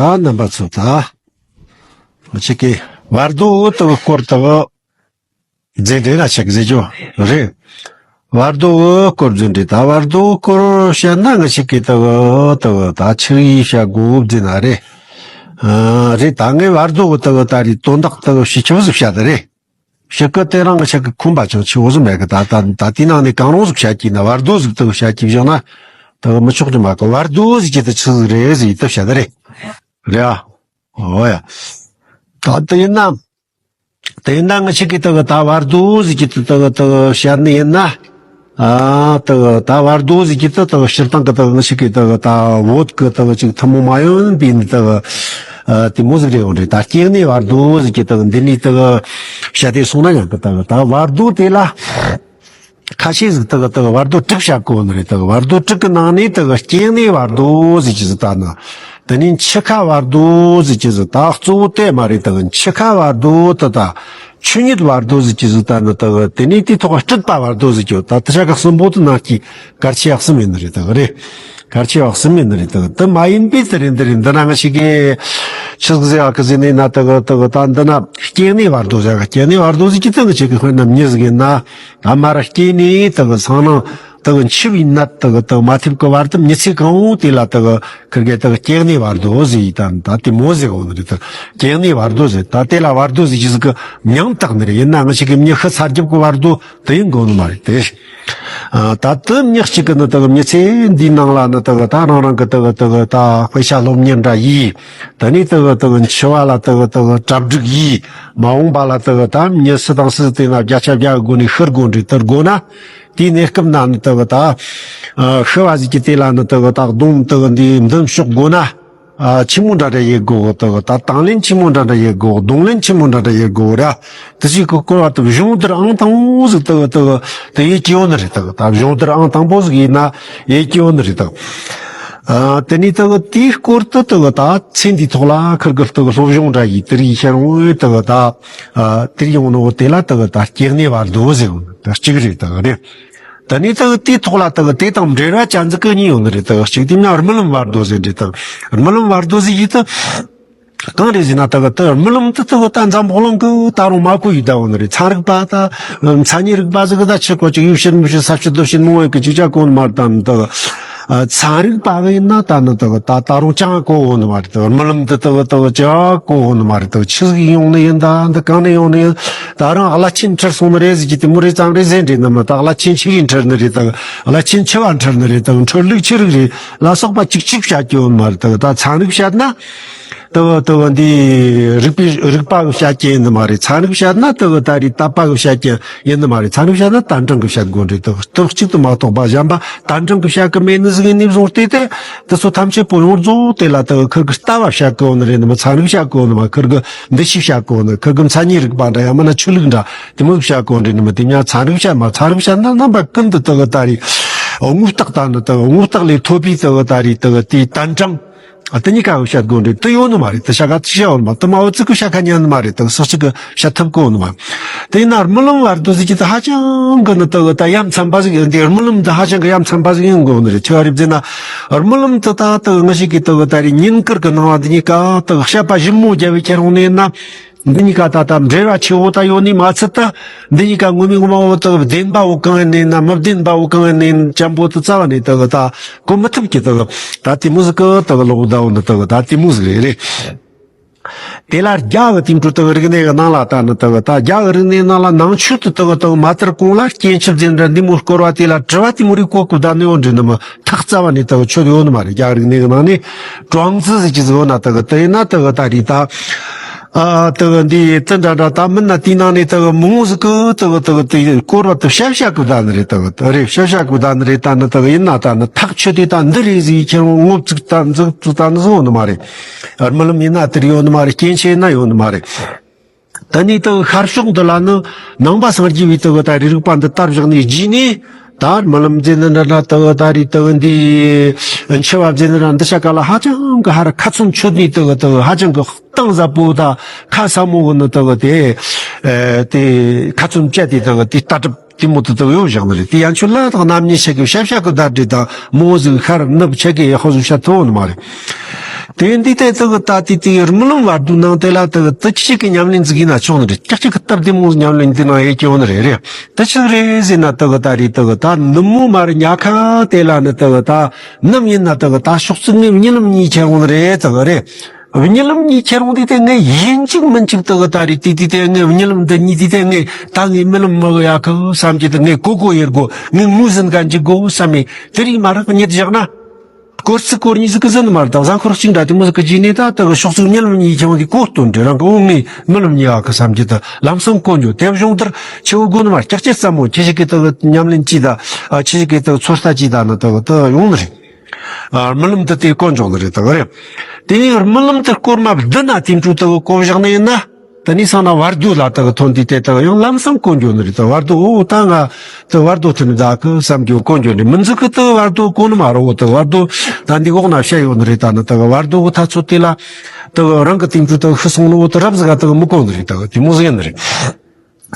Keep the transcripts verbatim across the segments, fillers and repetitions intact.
ཨ་རྣམ་པ་ཚོ་ད། ང་ཅག་གི་བར་དོ་དེ་གི་སྐོར་དེ་གི་རྫས་འདྲེ་ན་ཆག་ཟེར་རྒྱུ་རེད། བར་དོ་གི་སྐོར་རྫས་འདྲེ་ད་བར་དོ་གི་སྐོར་བཤད་ན་ང་ཅག་གི་དེ་གི་དེ་གི་ད་ཆི་ཡིས་བཤད་དགོས་རྫས་ན་རེད། ཨ་རེད། ད་ངས་བར་དོ་གི་དེ་གི་ད་རེད་དོན་དག་དེ་གི་ཤི་ཆི་བཟོ་བཤད་དེ་རེད། ཞིག་གི་དེ་རང་གི་ཞིག་གི་ཁོམ་པ་ཅང་ཆེ་བོ་ཟིག་མེད་གི། ད་ད་ད་དེའི་ནང་ནས་གང་རུང་ཟིག་བཤད་ཀྱི་ན་བར་དོ་ཟིག་དེ་བཤད་ཀྱི་བཞག་ན་དེ་མི་ཆོག་གི་མ་གི། བར་དོ་ཟིག་གི་དེ་ཆི་ཟིག་རེད་ཟིག་དེ་བཤད་དེ་རེད། རེད་ཨ། ཨོ་ཡ། ད་དེ་ཡིན་ན་དེ་ཡིན་ན་ང་ཞིག་གི་དེ་གི་ད་བར་དོ་ཟིག་གི་དེ་དེ་གི་དེ་གི་བཤད་ནི་ཡིན་ན། ཨ་དེ་གི་ད་བར་དོ་ཟིག་གི་དེ་དེ་གི་སྤྱིར་བཏང་གི་དེ་གི་ང་ཞིག་གི་དེ་གི་ད་བོད་གི་དེ་གི་ཅིག་ཐུན་མོང་མ་ཡིན་པའི་ནི་དེ་གི་ཨ་དེ་མོ་ཟིག་རེད་འོང་རེད། ད་སྐྱེ་གནས་བར་དོ་ཟིག་གི་དེ་གི་འདི་ནི་དེ་གི་བཤད་དེ་སོང་ན་ཡང་གི་དེ་གི་ད་བར་དོ་དེ་ལ་ཁ་ཤས་ཟིག་དེ་གི་དེ་གི་བར་དོ་དྲུག་བཤད་གོ་ནི་རེད། དེ་གི་བར་དོ་དྲུག་གི་ནང་ནས་དེ་གི་སྐྱེ་གནས་བར་དོ་ཟིག་གི་ཟིག་ད་ནི། དེ་ནས་འཆི་ཁ་བར་དོ་ཟེར་གྱི་ཟིག་ད་གཙོ་བོ་དེ་མ་རེད། དེ་གི་འཆི་ཁ་བར་དོ་དེ་ད་ཆོས་ཉིད་བར་དོ་ཟེར་གྱི་ཟིག་ད་ནི་དེ་གི་དེ་ནས་དེའི་ཐོག་སྲིད་པ་བར་དོ་ཟེར་གྱི་ད་དེ་ཆ་ག་གསུམ་པོ་དེ་ནང་གི་གལ་ཆེ་བ་གསུམ་ཡིན་ནི་རེད། དེ་གི་རེད། གལ་ཆེ་བ་གསུམ་ཡིན་ནི་རེད། དེ་གི་དེ་མ་ཡིན་པའི་དེ་རེད། འདི་རེད། འདི་ན་ང་ཞིག་གིས་ཆི་ཟིག་ཟེར་བ་གི་ཟེར་ནས་ན་དེ་གི་དེ་གི་ད་འདི་ན་སྐྱེ་གནས་བར་དོ་ཟེར་གི། སྐྱེ་གནས་བར་དོ་ཟེར་གྱི་དེ་གི་ཆི་གི་དཔེར་ན་མྱི་ཟིག་ཡིན་ན། ད་མར་སྐྱེས་ནས་དེ་གི་སང་ནང་དེ་གི་འཆི་བའི་ནད་དེ་གི་དེ་གི་མ་ཐེབས་གི་བར་དུ་མྱི་ཚེ་གང་བོ་དེ་ལ་དེ་གི་ཁིར་གེ་དེ་གི་སྐྱེ་གནས་བར་དོ་ཟེར་ཡི་ད་ད་དེ་མོ་ཟེར་འོང་ནི་རེད། དེ་སྐྱེ་གནས་བར་དོ་ཟེར་ད་དེ་ལ་བར་དོ་ཟེར་གྱི་ཟིག་གི་མྱིང་བཏགས་ནི་རེད། ཡིན་ན་ང་ཞིག་གི་མྱི་ཤི་ཚར་རྒྱབ་གི་བར་དོ་དེ་ཡིན་དགོས་ནི་མ་རེད་དེ། ཨ་ད་དེ་མྱི་གཅིག་གི་ནི་དེ་གི་མྱི་ཚེ་འདིའི་ནང་ལ་ནི་དེ་གི་ད་རང་རང་གི་དེ་གི་དེ་གི་ད་དཔེ་ཆ་སློབ་གཉེར་འདྲ་ཡིས། དེ་ནས་དེ་གི་དེ་གི་འཆི་བ་ལ་དེ་གི་དེ་གི་གྲ་སྒྲིག་ཡིས། མ་འོངས་པ་ལ་དེ་གི་ད་མྱི་སུ་དང་སུ་དེ་ན་བརྒྱ་ཆ་བརྒྱ་གི་སྒོ་ནས་ཤི་དགོས་འདྲི་དེར་དགོས་ན། དེའི་གནས་སྐབས་ན་ནི་དེ་གི་ད་ཨ་ཤི་བ་ཟིག་གི་དེ་ལ་ནི་དེ་གི་ད་གདུང་དེ་གི་འདི་མདུན་ཕྱོགས་དགོས་ན། ཨ་ཆི་མོ་འདྲ་འདྲ་ཡེད་དགོས་དེ་གི་ད་དང་ལེན་ཆི་མོ་འདྲ་འདྲ་ཡེད་དགོས། གདུང་ལེན་ཆི་མོ་འདྲ་འདྲ་ཡེད་དགོས་ར། དེ་ཞིག་གི་སྐོར་བ་དེ་གཞུང་དེར་ཨང་དང་པོ་ཟིག་དེ་གི་དེ་གི་དེ་ཡེད་ཀྱི་ཡོད་ནི་རེད། དེ་གི་ད་གཞུང་དེར་ཨང་དང་པོ་ཟིག་ཡིན་ན་ཡེད་ཀྱི་ཡོད་ནི་རེད། དེ་གི་ཨ་དེ་ནས་དེ་གི་དེའི་སྐོར་དུ་དེ་གི་ད་ཚེ་འདིའི་ཐོག་ལ་ཁིར་གི་དེ་གི་སློབ་སྦྱོང་འདྲ་ཡིས་དེ་རིགས་ཤར་འོང་དེ་གི་ད་ཨ་དེ་རིགས་ཡོང་ནོ་དེ་ལ་དེ་གི་ད་སྐྱེ་གནས་བར་དོ་ཟེར་འོང་ནི་དེ་གཅིག་རེད། དེ་གི་རེད། དེ་ནས་དེ་གི་དེའི་ཐོག་ལ་དེ་གི་དེ་དང་འབྲེལ་བ་ཅན་ཟིག་གི་གཉིས་ཡོད་ནི་རེད། དེ་གི་གཅིག་དེ་མྱ་རྨི་ལམ་བར་དོ་ཟེར་འདྲི་དེ་གི་རྨི་ལམ་བར་དོ་ཟེར་ཡིས་དེ། གང་རེད་ཟེར་ན་དེ་གི་དེ་རྨི་ལམ་དེ་དེ་གི་ད་འཛམ་བུ་གླིང་གི་ད་རུང་མ་གོ་ཡི་ད་འོ་ནི་རེད། ཚན་རིག་པ་ད་མཚན་ཉིད་རིག་པ་ཟིག་གི་ད་ཆི་གོ་ཅིག་ཡུལ་ཕྱིར་མི་ཕྱིར་ས་ཕྱིར་རྡོ་ཕྱིར་མི་འོང་གི་ཅིག་ཅག་གོ་ནི་མ་རེད། ད་ནི་དེ་གི་ཚན་རིག་པ་གི་ཡིན་ན་ད་ནི་དེ་གི་ད་ད་རུང་ཅང་གོ་འོ་ནི་མ་རེད། དེ་རྨི་ལམ་དེ་དེ་གི་དེ་གི་ཅང་གོ་འོ་ནི་མ་རེད། དེ་ཆི་ཟིག་ཡོང་ནི་ཡིན། ད་འདི་གང་ནས་ཡོང་ནི་ཡིན། ད་རང་བླ་ཆེན་འཁྲིད་སོང་ནི་རེད་ཟེར་གྱི་དེ་མོ་རེད་ཙམ་རེད་ཟེར་འདྲི་ནི་མ། ད་བླ་ཆེན་ཆི་གི་འཁྲིད་ནི་རེད། ད་བླ་ཆེན་ཆི་བ་འཁྲིད་ནི་རེད། ད་འཁྲིད་ལུགས་ཆི་རིགས་རེད་ལ་སོགས་པ་ཅིག་ཅིག་བཤད་ཀྱི་ཡོད་མ་རེད། ད་ད་ཚན་རིག་བཤད་ན། དེ་གི་དེ་གི་འདི་རིག་པའི་རིག་པ་གི་བཤད་རྐྱེན་ཡིན་ནི་མ་རེད། ཚན་རིག་བཤད་ན་དེ་གི་ད་རེས་དད་པ་གི་བཤད་རྐྱེན་ཡིན་ནི་མ་རེད། ཚན་རིག་བཤད་ན་དད་འབྲིང་གི་བཤད་དགོས་རེད། དེ་གི་དེ་གཅིག་ཏུ་མ་གཏོགས་པ་གཞན་པ་དད་འབྲིང་གི་བཤད་གི་མེད་ནི་ཟིག་ཡིན་ནི་བཟུང་སྟེ། དེ་དེ་ཚོ་ཐམས་ཅད་པོ་ཡོངས་རྫོགས་དེ་ལ་དེ་གི་ཁིར་གི་ལྟ་བ་བཤད་གི་ཡོད་ནི་རེད་ནི་མ། ཚན་རིག་བཤད་གི་ཡོད་ནི་མ། ཁིར་གི་འདི་ཞིག་བཤད་གི་ཡོད་ནི། ཁིར་གི་མཚན་ཉིད་རིག་པ་འདྲ་ཡང་མིན་ན་ཆོས་ལུགས་འདྲ་དེ་མོ་བཤད་གི་ཡོད་ནི་རེད་ནི་མ། དེ་མྱ་ཚན་རིག་བཤད་མ། ཚན་རིག་བཤད་ན་རྣམ་པ་ཀུན་ཏུ་དེ་གི་ད་རེས་དངོས་བཏགས་ད་ནི་དེ་གི་དངོས་བཏགས་ལས་ཐོབ་པའི་དེ་གི་ད་རེས་དེ་གི་དེའི་དད་འབྲིང་། ཨ་དེ་གཉིས་ཀ་བཤད་དགོས་འདྲི་དེ་ཡོད་ནི་མ་རེད། དེ་བཤད་ག་ཅི་བཤད་ཡོད་ནི་མ། དེ་མ་འོ་ཙི་གི་བཤད་ཁ་ཉན་ནི་མ་རེད། དེ་སོག་ཅིག་གི་བཤད་ཐུབ་གི་ཡོད་ནི་མ། དེ་ཡིན་ན་རྨི་ལམ་བར་དོ་ཟེར་གྱི་དེ་ཧ་ཅང་གི་ནི་དེ་གི་ད་ཡ་མཚན་པ་ཟིག་ཡིན། དེ་རྨི་ལམ་དེ་ཧ་ཅང་གི་ཡ་མཚན་པ་ཟིག་ཡིན་དགོས་ནི་རེད། ཆི་བ་རེད་ཟེར་ན་རྨི་ལམ་དེ་ད་དེ་གི་ང་ཞིག་གི་དེ་གི་ད་རེས་ཉིན་དཀར་གི་སྣང་བ་འདི་གཉིས་ཀ་དེ་གི་བཤད་པ་ཞིབ་མོ་རྒྱབ་བའི་ཁྱེར་འོང་ནི་ཡིན་ན། འདི་གཉིས་ཀ་ད་ལྟ་འབྲེལ་བ་ཆེ་བོ་ད་ཡོད་ནི་མ་ཚད་ད། འདི་གཉིས་ཀ་ངོ་མའི་ངོ་མ་བོ་ད་བདེན་པ་བོ་གང་ཡིན་ནི་ན་མི་བདེན་པ་བོ་གང་ཡིན་ནི་ཅམ་པོ་ད་རྩ་བ་ནས་ད་ད་གོ་མི་ཐུབ་ཀྱི་ད་ད་དེ་མོ་ཟིག་གི་ད་ལོག་ད་འོ་ན་ད་ད་དེ་མོ་ཟིག་རེད་རེད། དེ་ལ་རྒྱ་གི་དེང་དུས་ད་རིག་གནས་གི་ནང་ལ་ད་ནི་ད་ད་རྒྱ་གི་རིག་གནས་ནང་ལ་ནང་ཆོས་དེ་ད་ད་མ་དར་གོང་ལ་སྐྱེ་འཆི་ཟེར་འདྲ་འདི་མོ་སྐོར་བ་དེ་ལ་དྲི་བ་དེ་མོ་རིག་གོ་གི་ད་ནི་འོ་འདྲི་ནི་མ། ཐག་རྩ་བ་ནས་དག་ཆོད་ཡོད་ནི་མ་རེད། རྒྱ་རིག་གནས་ཀྱི་ནང་ནས་ཀྲུང་ཙི་ཟེར་གྱི་ཟིག་ཡོད་ན་དག་དེ་ཡིན་ན་དག་ད་རེད་ད། ཨ་དག་འདི་ཙི་འདྲ་འདྲ་ད་མིན་ན་དེའི་ནང་ནས་དག་མང་ཟིག་གི་དག་དག་དེ་སྐོར་བ་དུ་བཤད་བཤད་གི་ད་ནི་རེད། དག་དེ་རེད་བཤད་བཤད་གི་ད་ནི་རེད། ད་ནི་དག་ཡིན་ན་ད་ནི་ཐག་ཆོད་དེ་ད་འདི་རེད་ཟིག་ཁྱེད་རང་ངོ་བཙུགས་ད་འཛུགས་བཙུགས་ད་ནི་ཟིག་ཡོད་ནི་མ་རེད། རྨི་ལམ་ཡིན་ན་དེར་ཡོད་ནི་མ་རེད། སྐྱེ་འཆི་ཡིན་ན་ཡོད་ནི་མ་རེད། ད་ནི་དེ་ཤར་ཕྱོགས་འདི་ལ་ནི་ནང་པ་སངས་རྒྱས་པའི་དེ་གི་ད་རིག་པ་འདི་དར་བཞག་ནས་རྗེས་ནས་ད་རྨི་ལམ་ཟེར་ནི་འདྲ་འདྲ་དེ་གི་ད་རེད་དེ་གི་འདི་འཆི་བ་ཟེར་ནི་འདྲ་འདི་ཆ་ག་ལ་ཧ་ཅང་གི་ཧར་ཁ་ཚོན་ཆོད་ནས་དེ་གི་དེ་གི་ཧ་ཅང་གི་གཏིང་ཟབ་པོ་ད་ཁ་ཟབ་མོ་གི་ནི་དེ་གི་དེ་དེ་ཁ་ཚོན་བཅད་དེ་དེ་གི་དེ་ལྟ་གྲུབ། དེ་མོ་དེ་དག་ཡོད་བཞག་ནི་རེད། དེ་ཡན་ཆོད་ལ་དང་རྣམ་གཉིས་ཆེ་གི་བཤད་བཤད་གི་བརྡ་འདྲི་དང་མོ་ཟིག་ཤར་ནུབ་ཆེ་གི་ཡག་པོ་ཟིག་བཤད་ཐུབ་ནི་མ་རེད། དེ་འདི་དེ་དག་ད་དེ་དེ་རྨི་ལམ་བར་དོ་ནང་དེ་ལ་དག་ད་ཅི་ཞིག་གི་ཉམས་ལེན་ཟིག་ཡིན་ན་ཆོག་ནི་རེད། ཀྱག་ཀྱག་གི་སྟབས་བདེ་མོ་ཉམས་ལེན་དེ་ནང་ཡེ་སྐྱོ་ནི་རེད་རེད། ད་ཆི་རེད་ཟེར་ན་དག་ད་རེད་དག་ད་ནུབ་མོ་མར་ཉལ་ཁ་དེ་ལ་ནི་དག་ད་ནམ་ཡིན་ན་དག་ད་ཕྱོགས་ཚུགས་ངས་གཉིད་ལམ་གཉིད་ཁྱེར་འོང་ནི་རེད་དག་རེད། གཉིད་ལམ་གཉིད་ཁྱེར་འོང་དེ་དེ་ངས་ཡིན་གཅིག་མིན་གཅིག་དག་ད་རེད་དེ་དེ་དེ་ངས་གཉིད་ལམ་འདི་གཉིད་དེ་དེ་ངས་ད་ངས་རྨི་ལམ་མི་གི་ཡ་གི་བསམ་གྱི་དེ་ངས་གོ་གོ་ཡེར་གོ་ངས་ངོས་ཟིན་ག་འཇིག་གོ་བསམ་མེད་དེ་རིགས་མ་རག་གཉིད་བཞག་ན། སྐོར་ཚིག་སྐོར་གཉིས་ཟིག་གི་ཟིན་མ་རེད་ད། གཟའ་འཁོར་གཅིག་འདྲ་དེ་མོ་ཟིག་གི་རྗེས་ནས་ད་ད་གི་ཕྱོགས་ཚུགས་གཉིད་ལམ་གཉིད་ཁྱེར་འོང་དེ་གོ་སྟོན་འདྲ་རང་གི་འོང་ངས་རྨི་ལམ་གཉིད་ཨ་གི་བསམ་གྱི་ད་ལམ་སང་གོ་འགྱོ་དེ་བྱུང་དེར་ཆེ་བོ་དགོ་ནི་མ་ཀྱག་ཀྱག་ཙམ་མོ་ཁྱེད་ཞིག་གི་ད་གི་ཉམས་ལེན་ཅི་ད་ཨ་ཁྱེད་ཞིག་གི་ད་གི་ཚོད་ལྟ་ཅི་ད་ནི་ད་གི་ད་ཡོང་ནི་རེད། ཨ་རྨི་ལམ་དུ་དེ་གོ་འགྱོ་ནི་རེད་ད་གི་རེད། དེ་ནས་རྨི་ལམ་དུ་སྐོར་མ་བདུན་ན་དེ་འཕྲོ་ད་གི་གོ་བཞག་ནི་ཡིན་ན། དེ་ནས་སང་ན་བར་དོ་ལ་དག་ཐོན་དུས་དེ་དག་ཡང་ལམ་སང་གོ་འགྱོ་ནི་རེད་དག་བར་དོ་འོ་ད་ང་དག་བར་དོ་ཐོན་ནི་ད་གི་བསམ་རྒྱུ་གོ་འགྱོ་ནི་མི་འཛུག་གི་དག་བར་དོ་གོ་ནི་མ་རེད། འོ་དག་བར་དོ་ད་འདི་འོག་ན་བཤད་ཡོད་ནི་རེད། ད་ནི་དག་བར་དོ་གི་ཐ་ཚོད་དེ་ལ་དག་རང་གི་དེང་དུས་དག་ཤི་སོང་ནི་འོ་དག་རབ་ཟིག་ག་དག་མི་གོ་ནི་རེད། དག་དེ་མོ་ཟིག་ཡིན་ནི་རེད།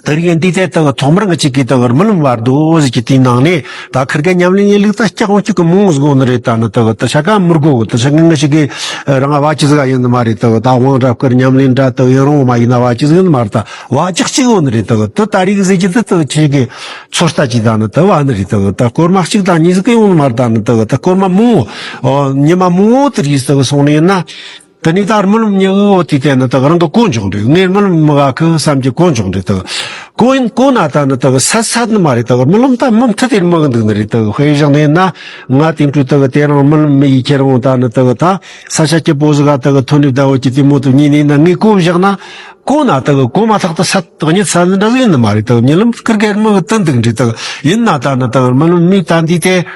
དེ་རིང་འདི་དེ་དག་ཐོག་མར་ང་གཅིག་གིས་དག་རྨི་ལམ་བར་དོ་ཟིག་གི་དེའི་ནང་ནས་ད་ཁིར་ག་ཉམས་ལེན་ཡིན་ལུགས་ད་སྐྱག་འོང་གཅིག་གི་མོང་ཟིག་གོ་ནི་རེད། ད་ནི་དག་ད་ཆ་ག་མི་དགོ་གི་ད་ཆ་ང་ང་གཅིག་གིས་རང་བ་ཅི་ཟིག་ཡིན་ནི་མ་རེད། དག་ད་དབང་རབ་ཀར་ཉམས་ལེན་འདྲ་དག་ཡིན་རུང་མ་ཡིན་ན་བ་ཅི་ཟིག་ཡིན་ནི་མ་རེད། ད་བ་ཅི་གཅིག་གཅིག་ཡོད་ནི་རེད། དག་ད་ད་རིག་ཟེར་གྱི་ད་དག་ཁྱེད་ཀྱི་ཚོད་ལྟ་ཅི་ད་ནི་ད་བ་ནི་རེད། དག་ད་སྐོར་མ་གཅིག་དང་གཉིས་ཟིག་གི་ཡོང་ནི་མ་རེད། ད་ནི་དག་ད་སྐོར་མ་མོང་ཉི་མ་མོང་དེ་རིགས་དག་སོང་ནི་ཡིན་ན། དེ་ནས་ད་རྨི་ལམ་ཉི་འོ་དེ་དེ་ནི་དག་རང་གི་གོ་འཇོག་འདྲ་ངས་རྨི་ལམ་མི་ག་གི་བསམ་གྱི་གོ་འཇོག་འདྲ་དག་གོ་ཡིན་གོ་ན་ད་ནི་དག་སད་སད་ནི་མ་རེད། དག་རྨི་ལམ་ད་མུ་མཐུད་དེ་རྨི་གི་འདུག་ནི་རེད། དག་དཔེ་བཞག་ནས་ན་ང་དེང་དུས་དག་དེ་རང་རྨི་ལམ་མི་ཡི་ཁྱེད་རང་ད་ནི་དག་ད་ས་ཆ་སྐྱིད་པོ་ཟིག་ག་དག་ཐོན་ནས་ཟླ་འོད་ཀྱི་དེ་མོ་དུ་ཉིན་ནས་ན་ངས་གོ་བཞག་ན་གོ་ན་དག་གོ་མ་ཐག་ཏུ་སད་དག་ཉིད་སད་ནི་འདྲ་ཟིག་ཡིན་ནི་མ་རེད། དག་རྨི་ལམ་ཁིར་གེར་རྨི་གི་དུ་འདུག་འདྲ་དག་ཡིན་ན་ད་ནི་དག་རྨི་ལམ་མི་ད་འདི་དེ།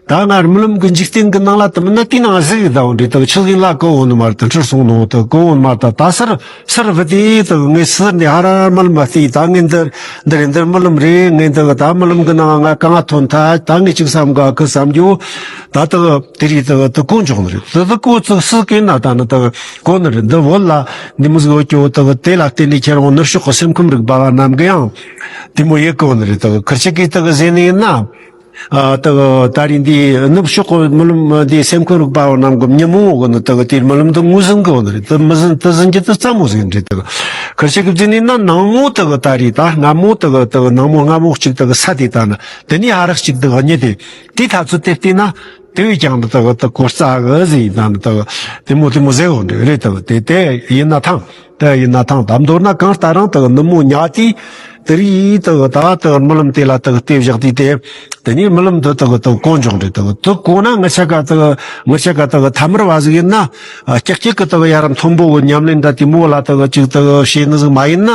ད་ང་རྨི་ལམ་གྱི་འཇིག་རྟེན་གྱི་ནང་ལ་དུ་མིན་ན་དེའི་ནང་གཟིགས་ཡི་ཟླ་བོ་འདྲ་དག་ཆི་ཟིག་ལ་གོ་འོང་ནི་མ་རེད། དུ་འཁྲུལ་སོང་ནོ་དུ་གོ་འོང་མ་རེད། ད་ད་སར་སར་བུད་དེ་དུ་ངས་སར་ནས་ཧ་ར་རྨི་ལམ་མ་བལྟས། ད་ངས་འདིར་འདིར་འདིར་རྨི་ལམ་རེད། ངས་འདི་ད་རྨི་ལམ་གྱི་ནང་ང་གང་ང་ཐོན་ཐལ། ད་ངས་ཅིག་བསམ་ག་གི་བསམ་རྒྱུ་ད་དུ་དེ་རིགས་དུ་དུ་གོ་འཇོག་ནི་རེད། དུ་དུ་གོ་ཚུགས་སུ་གོ་ན་ད་ནི་དུ་གོ་ནི་རེད། འདི་བོད་ལ་འདི་མོ་ཟིག་ཡོད་ཀྱོ་དུ་དེ་ལ་བརྟེན་ནས་ཁྱེད་རང་ནུབ་ཕྱོགས་ཀྱི་སེམས་ཁམས་རིག་པ་བ་རྣམས་ཀྱི་ཡང་དེ་མོ་ཡེ་གོ་ནི་རེད། དུ་ཁིར་ཆེ་གི་དུ་ཟེར་ནི་ཡིན་ན། ཨ་དག་ད་རིང་འདི་ནུབ་ཕྱོགས་ཀྱི་རྨི་ལམ་འདི་སེམས་ཁམས་རིག་པ་བ་རྣམས་ཀྱི་ཉིན་མོ་གི་ནི་དག་དེ་རྨི་ལམ་དུ་ངོས་ཟིན་གི་ཡོད་ནི་རེད། དུ་མི་ཟིན་དུ་ཟིན་གྱི་དུ་ཙམ་མོ་ཟིན་རེད། དག་ཁིར་ཆེ་གི་བརྫིས་ནས་ན་ནངས་མོ་དག་ད་རེས་ད་སྔ་མོ་དག་དག་ནངས་མོ་སྔ་མོ་གཅིག་དག་ས་དེ་ད་ནི་དེ་ནས་ཧ་རག་གཅིག་དག་གཉིད་དེ་དེ་ཐ་ཚོད་དེ་བལྟས་ན་དེ་བས་ཀྱང་ནི་དག་དག་གོ་རྩ་གི་ཟིན་ད་ནི་དག་དེ་མོ་དེ་མོ་ཟེར་གི་ཡོད་རེད། དག་དེ་དེ་ཡིན་ན་ཐང་། དེ་ཡིན་ན་ཐང་ད་མདོར་ན་གང་ལྟར་རང་དག་ནུབ་མོ་ཉལ་དུས་དེ་རིགས་དག་ད་དག་རྨི་ལམ་དེ་ལ་དག་བལྟས་བཞག་དུས་དེ་དེ་ནས་རྨི་ལམ་དུ་དག་དག་གོ་འཇོག་འདྲ་དག་དུ་གོ་ན་ངི་ཆ་ག་དག་ངི་ཆ་ག་དག་ཐ་མར་བ་ཟིག་ཡིན་ན་ཀྱག་ཀྱག་གི་དག་ཡ་ར་མཐོན་པོ་གི་ཉམས་ལེན་འདྲ་དེ་མོ་ལ་དག་ཅིག་དག་བྱེད་ནི་ཟིག་མ་ཡིན་ན་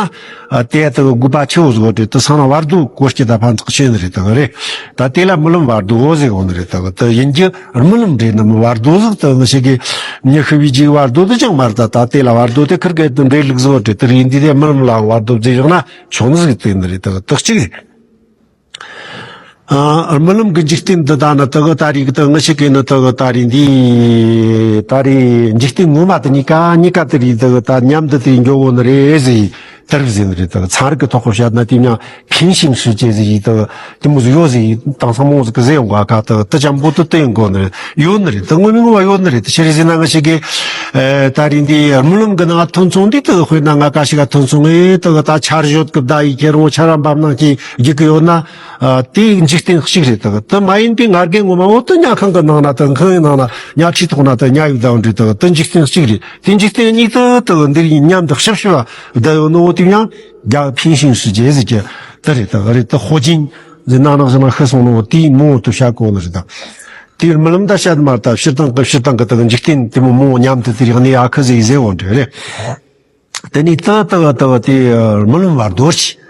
དེ་དག་དགོས་པ་ཆེ་བོ་ཟིག་འདྲ་དུ་སང་ན་བར་དུ་གོ་སྐྱེ་ད་ཕན་ཐོགས་ཆེ་ནི་རེད། དག་རེད་ད་དེ་ལ་རྨི་ལམ་བར་དོ་ཟེར་གོ་ནི་རེད། དག་དུ་ཡིན་རྒྱུ། རྨི་ལམ་འདྲེ་རྣམས་བར་དོ་ཟིག་ཏུ་ངི་ཞིག་གིས་མྱི་ཤི་བའི་རྗེས་བར་དོ་དུ་ཅང་མ་རེད། ད་ལྟ་དེ་ལ་བར་དོ་དེ་ཁིར་གེ་དུ་འདྲེ་ལུགས་ཟིག་འདྲེ་དུ་རིགས་འདི་དེ་རྨི་ལམ་ལའང་བར་དོ་བརྩིས་བཞག་ན་ཆོག་ནི་ཟིག་དེ་ནི་རེད། དག་དག་གཅིག་རེད། ཨ་རྨི་ལམ་གྱི་འཇིག་རྟེན་འདི་ད་ནི་དག་ད་རིག་དུ་ངི་ཞིག་གིས་ནི་དག་ད་རིག་འདི་ད་རིག་འཇིག་རྟེན་ངོ་མ་དུ་གཉིས་ཀ་གཉིས་ཀ་དུ་རིག་དག་ད་མཉམ་དུ་དུ་འགྱོ་གོ་ནི་རེད་ཟེར། དེར་ཟིན་རེད། དག་ཚན་རིག་གི་ཐོག་གི་བཤད་ན་དེ་མྱང་平行世界ཟེར་ཡིན་དག་དེ་མོ་ཟིག་ཡོད་ཟེར་ཡིན། དེང་སང་མོ་ཟིག་གི་ཟེར་ཡོང་ག་ཁ་དག་དེ་ཅམ་པོ་དུ་བསྟན་དགོས་ནི་རེད། ཡོད་ནི་རེད། དེ་ངོ་མི་ངོ་མ་ཡོད་ནི་རེད། དེ་ཕྱིར་ཟིན་ན་ང་ཞིག་གིས་ད་རིང་འདི་རྨི་ལམ་གི་ནང་ཐོན་སོང་འདི་དག་དཔེར་ན་ང་ཀ་ཞིག་ག་ཐོན་སོང་ངེ་དག་ད་ཆར་ཞོད་གི་བདའ་ཡི་ཁྱེར་འོང་ཆར་ར་འབབ་ནང་གི་རྒྱུག་གི་ཡོད་ན་དེ་འཇིག་རྟེན་གཅིག་རེད། དག་དེ་མ་ཡིན་པའི་ང་རྒན་ངོ་མ་འོ་དེ་ཉལ་ཁང་གི་ནང་ན་དག་ཁང་གི་ནང་ན་ཉལ་ཁྲིའི་ཐོག་ན་དག་ཉལ་ཡི་བདའ་འོ་འདྲི་དག་དེ་འཇིག་རྟེན་གཅིག་རེད། དེ་འཇིག་རྟེན་གཉིས་དུ་དུ་འདིར་ཡིན་མཉམ་དུ་ཞིབ་ཞིབ་བསྡད་ཡོད་ནོ་དེ་ཡང་རྒྱ་ཕིན་ཤིང་སུ་རྗེས་ཟེར་གྱི་དེ་རེད། དེ་རེད། དེ་ཧོ་ཅིན་ཟེར་ནང་ནང་ཟེར་ན་ཤི་སོང་ནོ་དེའི་མོ་དུ་བཤད་གོ་ནི་རེད། དེ་དེར་རྨི་ལམ་ད་བཤད་མ་ད་སྤྱིར་བཏང་གི་སྤྱིར་བཏང་གི་དེ་འཇིག་རྟེན་དེ་མོ་མོ་མཉམ་དུ་དེ་རིག་ནས་ཨ་ཁུ་ཟེར་ཟེར་འོ་འདྲ་རེད། དེ་ནས་ད་ད་ད་དེ་རྨི་ལམ་བར་དོར་གྱི།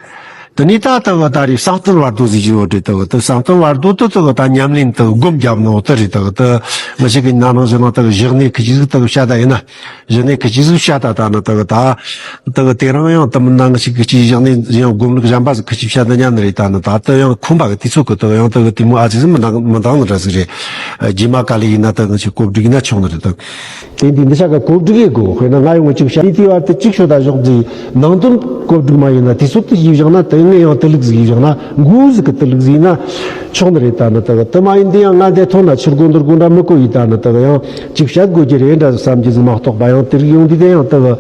དེ་ནས་ད་ལྟ་བ་ད་རེས་བསམ་གཏན་བར་དོ་ཟེར་གྱི་ཡོད་རེད། ད་ལྟ་བསམ་གཏན་བར་དོ་དེ་ད་ད་ཉམས་ལེན་དུ་སྒོམ་རྒྱབ་ནོ་དེ་རེད། ད་ལྟ་ང་ཞིག་གི་ན་ནང་ཟེར་ན་ད་བཞག་ནས་ཁི་ཅི་ཟིག་ད་བཤད་ད་ཡིན་ན་བཞག་ནས་ཁི་ཅི་ཟིག་བཤད་ད་ད་ན་ད་ད་ད་དེ་རང་ཡང་ད་མི་ན་ང་ཞིག་གི་ཅི་བཞག་ནས་ཡང་སྒོམ་ལུགས་གཞན་པ་ཟིག་ཁི་ཅི་བཤད་ད་ཉན་ནི་རེད། ད་ན་ད་ལྟ་ཡང་ཁོམ་པ་གི་དུས་ཚོད་གི་ད་ཡང་ད་དེ་མོ་ཨ་ཙི་ཟིག་མི་འདང་མི་འདང་ནི་འདྲ་ཟིག་རེད། རྗེས་མ་ག་ལེ་ཡིན་ན་ད་ང་ཞིག་གོ་སྒྲིག་ན་ཆོག་ནི་རེད་ད། དེ་འདི་འདི་ཆ་ག་གོ་སྒྲིག་ཡེད་དགོས། དཔེར་ན་ང་ཡོང་གི་ཅིག་བཤད་དེ་དུས་བར་དུ་ཅིག་ཤོད་ད་ཞོག་ཟེར། ནང་དོན་གོ་སྒྲིག་མ་ཡིན་ན་དུས་ཚོད་དུ་ཡིས་བཞག་ན། དེ་ངས་ཡང་དེ་ལུགས་ཟིག་ཡིས་བཞག་ན། མགོ་ཟིག་གི་དེ་ལུགས་ཟིག་ཡིན་ན་ཆོག་ནི་རེད། ད་ནི་དེ་གི་དེ་མ་ཡིན་དེ་ཡང་ང་འདི་ཐོན་ན་ཕྱིར་སྒོ་འདིར་སྒོ་འདྲ་མི་གོ་ཡིས། ད་ནི་དེ་གི་ཡང་ཅིག་བཤད་དགོས་ཀྱི་རེད་འདྲ་བསམ་གྱི་ཟིག་མ་གཏོགས་པ། ཡང་དེ་རིགས་ཡོང་དུས་དེ་ཡང་དེ་གི་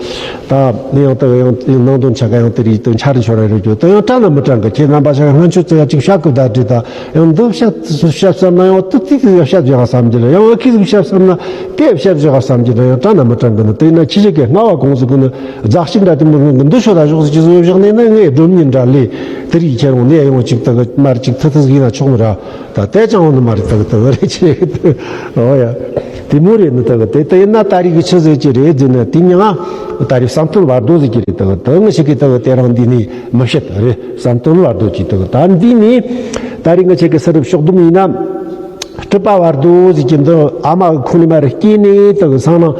ད་ནི་ཡང་དེ་གི་ཡང་ནང་དོན་ཆ་ག་ཡང་དེ་རིགས་དེ་འཆར་འཆོར་རེ་རེ་རྒྱུ་དེ་ཡང་དྲན་ན་མི་དྲན་གི། ཁྱེད་རྣམ་པ་ཆ་ག་སྔོན་ཆད་ཙི་ཡ་ཅིག་བཤད་གི་ད་བྲིས་ད། ཡང་འདི་བཤད་བཤད་བསམ་ན་ཡང་དེ་དེ་དེ་བཤད་བཞག་བསམ་གྱི་རེད། ཡང་ཨ་ཁི་ཟིག་བཤད་བསམ་ན་དེ་བཤད་བཞག་བསམ་གྱི་རེད། ཡང་དྲན་ན་མི་དྲན་གི་ནི། དེ་ན་ཁྱི་ཞིག་གི་སྔ་བ་གོང་ཟིག་གི་ནི་རྫ་ཞིག་འདྲ་དེ་མི་རུང་གི་འདི་ཤོད་ད་ཞོག་ཟིག་ཅི་ཟིག་བཞག་ནས་ན་ངས་སྒྲོམ་ཉིན་འདྲ་ལས་དེ་རིགས་ཁྱེད་རང་ནས་ཡང་ཅིག་དེ་གི་མར་ཅིག་ཐི་ཐི་ཟིག་ཡིན་ན་ཆོག་ནི་ར། ད་དེ་ཅང་འོང་ནི་མ་རེད། དག་དག་རེད་ཆེ། ཨོ་ཡ། དེ་མོ་རེད་ནི་དག་དེ་ལྟ་ཡིན་ན་ད་རེས་ཀྱི་ཆི་ཟེར་གྱི་རེད་ཟེར་ན། དེ་མྱིང་ང་ད་རེས་བསམ་གཏན་བར་དོ་ཟེར་གྱི་རེད། དག་དག་ངི་ཞིག་གིས་དག་དེ་རང་འདི་ནས་མི་བཤད་རེད། བསམ་གཏན་བར་དོ་གྱིས་དག་ད་འདི་ནས་ད་རེས་ངི་ཆེ་གི་ས་རུབ་ཕྱོགས་བསྡོམས་ཡིན་ན། སྤྲུལ་པ་བར་དོ་ཟེར་གྱི་འདི་ཨ་མ་གི་ཁོང་ནས་མ་རེད་སྐྱེས་ནས་དག་སང་ནང་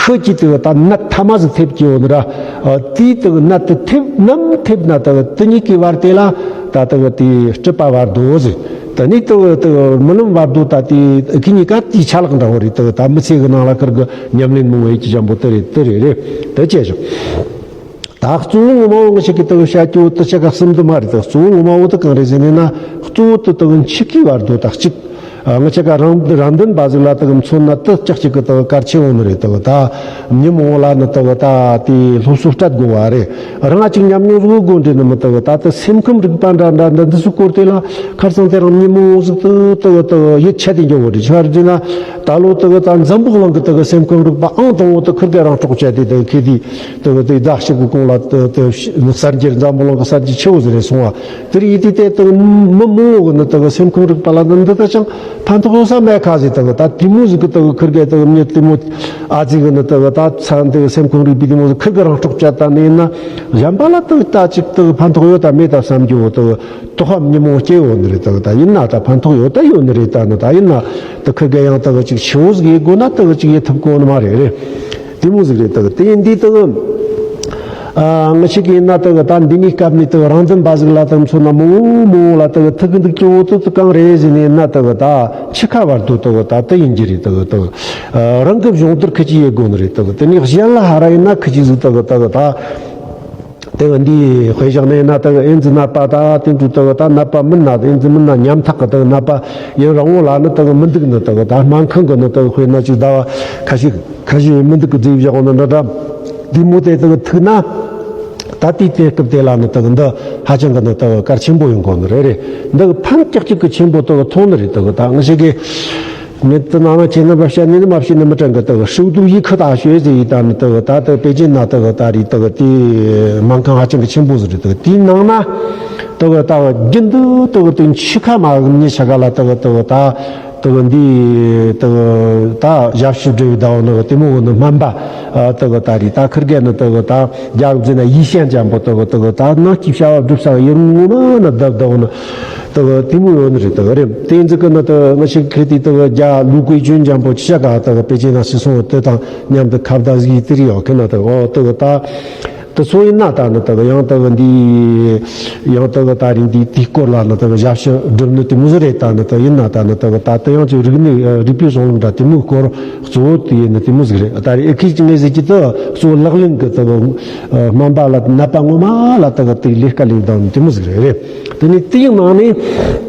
ཤི་གྱི་དག་ད་ནད་ཐ་མ་ཟིག་ཐེབས་ཀྱི་ཡོད་ནི་ར། དེའི་དག་ནད་དེ་ཐེབས་ནམ་ཐེབས་ན་དག་དེ་གཉིས་ཀྱི་བར་དེ་ལ་ད་དག་དེ་སྤྲུལ་པ་བར་དོ་ཟེར། ད་ནི་དུ་དུ་རྨི་ལམ་བར་དོ་ད་དེ་ཁི་གཉིས་ཀ་དེའི་ཆ་ལག་འདྲ་བོ་རེད། དུ་ད་མི་ཚེ་གི་ནང་ལ་ཁིར་གི་ཉམས་ལེན་མང་བོ་ཡེད་ཀྱི་འཇམ་པོ་དེ་རེད། དེ་རེད་རེད། དེ་བྱས་བཞག་ད་གཙོ་བོ་ངོ་མ་བོ་ངི་ཞིག་གི་དུ་བཤད་རྒྱུ་དུ་ཆ་ག་གསུམ་དུ་མ་རེད། དུ་གཙོ་བོ་ངོ་མ་བོ་དུ་གང་རེད་ཟེར་ནས་ན། གཙོ་བོ་དུ་དུ་འཆི་ཁའི་བར་དོ་ད་གཅིག་ཨ་ངི་ཆ་ག་རང་རང་དོན་པ་ཟིག་ལ་དུ་མཚོན་ན་དུ་ལྕགས་གཅིག་གི་དུ་གལ་ཆེ་བོ་ནི་རེད། དུ་ད་ཉིན་མོ་ལ་ནི་དུ་ད་དེ་སློབ་གསོ་སྤྲད་དགོས་བ་རེད། རང་ཅིག་ཉམས་མྱོང་བཟོ་དགོས་འདྲེ་ནི་མི་དག་ད་ལྟ་སེམས་ཁམས་རིག་པ་འདྲ་འདྲ་འདྲ་འདི་ཚོའི་སྐོར་དེ་ལ་ཁར་སང་དེ་རིང་ཉིན་མོ་ཟིག་ཏུ་དག་དག་ཡིད་ཆད་དེ་འགྱོ་བོ་རེད། ཆ་རྒྱུ་ན་ད་ལོ་དག་ད་འཛམ་བུ་གླིང་གི་དག་སེམས་ཁམས་རིག་པ་ཨང་དང་བོ་དུ་ཁུར་གེ་རང་སྲོག་བཅད་དེ་དག་ཁེ་དེ་དག་དེ་ཟླ་གཅིག་གི་གོང་ལ་དག་དག་གསར་འགྱུར་འཛམ་བུ་གླིང་གི་གསར་འགྱུར་ཆེ་བོ་ཟིག་རེད་སོང་བ། དེ་རིགས་ཡིད་དེ་དེ་དག་མི་མང་བོ་གི་ནི་དག་སེམས་ཁམས་རིག་པ་ལ་ནི་འདི་དག་ཅང་ཕན་ཐོགས་ཡོད་ས་མེད་ཁ་ཟིག་དག་ད་དེ་མོ་ཟིག་གི་དག་ཁུར་གེ་དག་མྱི་དེ་མོ་ཨ་ཙི་གི་ནི་དག་ད་ཚ་འདི་སེམས་ཁམས་རིག་པའི་དེ་མོ་ཟིག་ཁུར་གེ་རང་སྲོག་བཅད་ད་ནི་ཡིན་ན། གཞན་པ་ལ་དག་ད་ཅིག་དག་ཕན་ཐོགས་ཡོད་ད་མེད་ད་བསམ་རྒྱུ་བོ་དག་དོགས་པ་ཉིན་མོ་སྐྱེ་ཡོད་ནི་རེད། དག་ད་ཡིན་ན་ད་ཕན་ཐོགས་ཡོད་ད་ཡོད་ནི་རེད། ད་ནི་ད་ཡིན་ན་དག་ཁུར་གེ་ཡང་དག་ཅིག་ཆེ་བོ་ཟིག་ཡེད་དགོས་ན་དག་ཅིག་ཡེད་ཐུབ་གོ་ནི་མ་རེད་རེད། དེ་མོ་ཟིག་རེད། དག་དེ་ཡིན་དུས་དག་ཨ་ང་ཞིག་ཡིན་ན་དག་ད་འདི་ནས་སྐབས་ནས་དག་རང་དོན་པ་ཟིག་ལ་དག་མཚོན་ན་མང་བོ་མང་བོ་ལ་དག་ཐུག་གི་འདུག་ཀྱི་འོ་དུ་དུ་གང་རེད་ཟེར་ནས་ན་དག་ད་འཆི་ཁ་བར་དུ་དག་ད་དུ་ཡིན་གྱི་རེད། དག་དག་རང་གི་གཞུང་དུར་ཁི་ཅི་ཡེད་དགོས་ནི་རེད། དག་དེ་ནས་གཞན་ལ་ཧ་ར་ཡིན་ན་ཁི་ཅི་ཟིག་དག་དག་ད། དེ་གི་འདིའི་དཔེ་བཞག་ནས་ན་དེ་གི་ཨེ་ཙི་ནད་པ་ད་དེ་འདྲ་དེ་གི་ད་ནད་པ་མིན་ན་ཨེ་ཙི་མིན་ན་ཉམ་ཐག་གི་དེ་གི་ནད་པ་ཡུན་རིང་བོ་ལ་ནི་དེ་གི་མི་འདུག་ནི་དེ་གི་ད་སྨན་ཁང་གི་ནི་དེ་གི་དཔེར་ན་ཅིག་ཟླ་བ་ཁ་ཤས་ཁ་ཤས་མི་འདུག་གི་རྫས་བཞག་ནི་འདྲ་འདྲ་དེ་མོ་དེ་དེ་གི་ཐུག་ན་ད་དེའི་དུས་སྐབས་དེ་ལ་ནི་དེ་གི་འདི་ཧ་ཅང་གི་ནི་དེ་གི་གལ་ཆེན་པོ་ཡིན་དགོས་ནི་རེད་རེད། འདི་གི་ཕན་ཀྱག་ཀྱག་གི་ཆེན་པོ་དེ་གི་ཐོག་ནི་རེད། དེ་གི་ད་ང་ཞིག་གི་ངས་དེ་ནང་ན་ཁྱེད་རྣམ་པར་བཤད་ནས་ནི་མ་བཤད་ནས་མི་དྲན་གི། དེ་གི་ཧྲིལ་བུ་ཡིག་ཁུ་དང་ཤོད་ཟེར་ཡིན་ད་ནི་དེ་གི་ད་དེ་གི་པེ་ཅིན་ན་དེ་གི་ད་རེད། དེ་གི་དེ་སྨན་ཁང་ཧ་ཅང་གི་ཆེན་པོ་ཟིག་རེད། དེ་གི་དེའི་ནང་ན་དེ་གི་ད་གི་རྒྱུན་དུ་དེ་གི་དེ་འཆི་ཁ་མ་གི་མྱི་ཆ་ག་ལ་དེ་གི་དེ་གི་ད་དེ་གི་འདི་དེ་གི་ད་ཞབས་ཞུ་སྒྲུབ་ཡི་ད་འོ་ནི་གི་དེ་མོ་གི་ནི་སྨན་པ་དེ་གི་ད་རེད། ད་ཁིར་གེ་ནི་དེ་གི་ད་རྒྱ་གི་ཟེར་ན་ཡིད་ཤན་ཅན་པོ་དེ་གི་དེ་གི་ད་ནང་གི་བྱ་བ་སྒྲུབ་ས་གི་ཡུན་ངོ་མ་ནི་བསྡད་བསྡད་འོ་ནི། དེ་གི་དེ་མོ་ཡོད་ནི་རེད། དེ་གི་རེད། དེ་ཚོ་གི་ནི་དེ་གི་ང་ཞིག་ཁེ་དེ་དེ་གི་རྒྱ་ལུགས་གོས་གྱོན་འཇམ་པོ་ཅི་བྱ་ག་དེ་གི་པེ་ཅིན་ན་སི་སོང་དེ་དང་མཉམ་དུ་ཁ་བརྡ་ཟིག་དེ་རེད་ཡོད་གི་ན། དེ་གི་ཨོ་དེ་གི་ད་དེ་ཚོ་ཡིན་ན་ད་ནི་དེ་གི་ཡང་དེ་གི་འདི་ཡང་དེ་གི་ད་རིང་འདི་དེའི་སྐོར་ལ་ནི་དེ་གི་ཞབས་ཞུ་སྒྲུབ་ནི་དེ་མོ་ཟིག་རེད། ད་ནི་དེ་ཡིན་ན་ད་ནི་དེ་གི་ད་དེ་ཡང་ཅིག་རིག་གནས་རིག་པའི་གཞུང་ལུགས་འདྲ་དེ་མོའི་སྐོར་གཙོ་བོ་དེ་ཡིན་ནི་དེ་མོ་ཟིག་རེད། ད་རེད་ཨེ་ཁི་ཅི་ངེས་ཟིག་གི་དེ་གཙོ་བོ་ལག་ལེན་གི་དེ་གི་སྨན་པ་ལ་ནད་པ་ངོ་མ་ལ་དེ་གི་དེ་ལས་ཀ་ལས་དང་དེ་མོ་ཟིག་རེད། རེད། དེ་ནས་དེའི་ནང་ནས་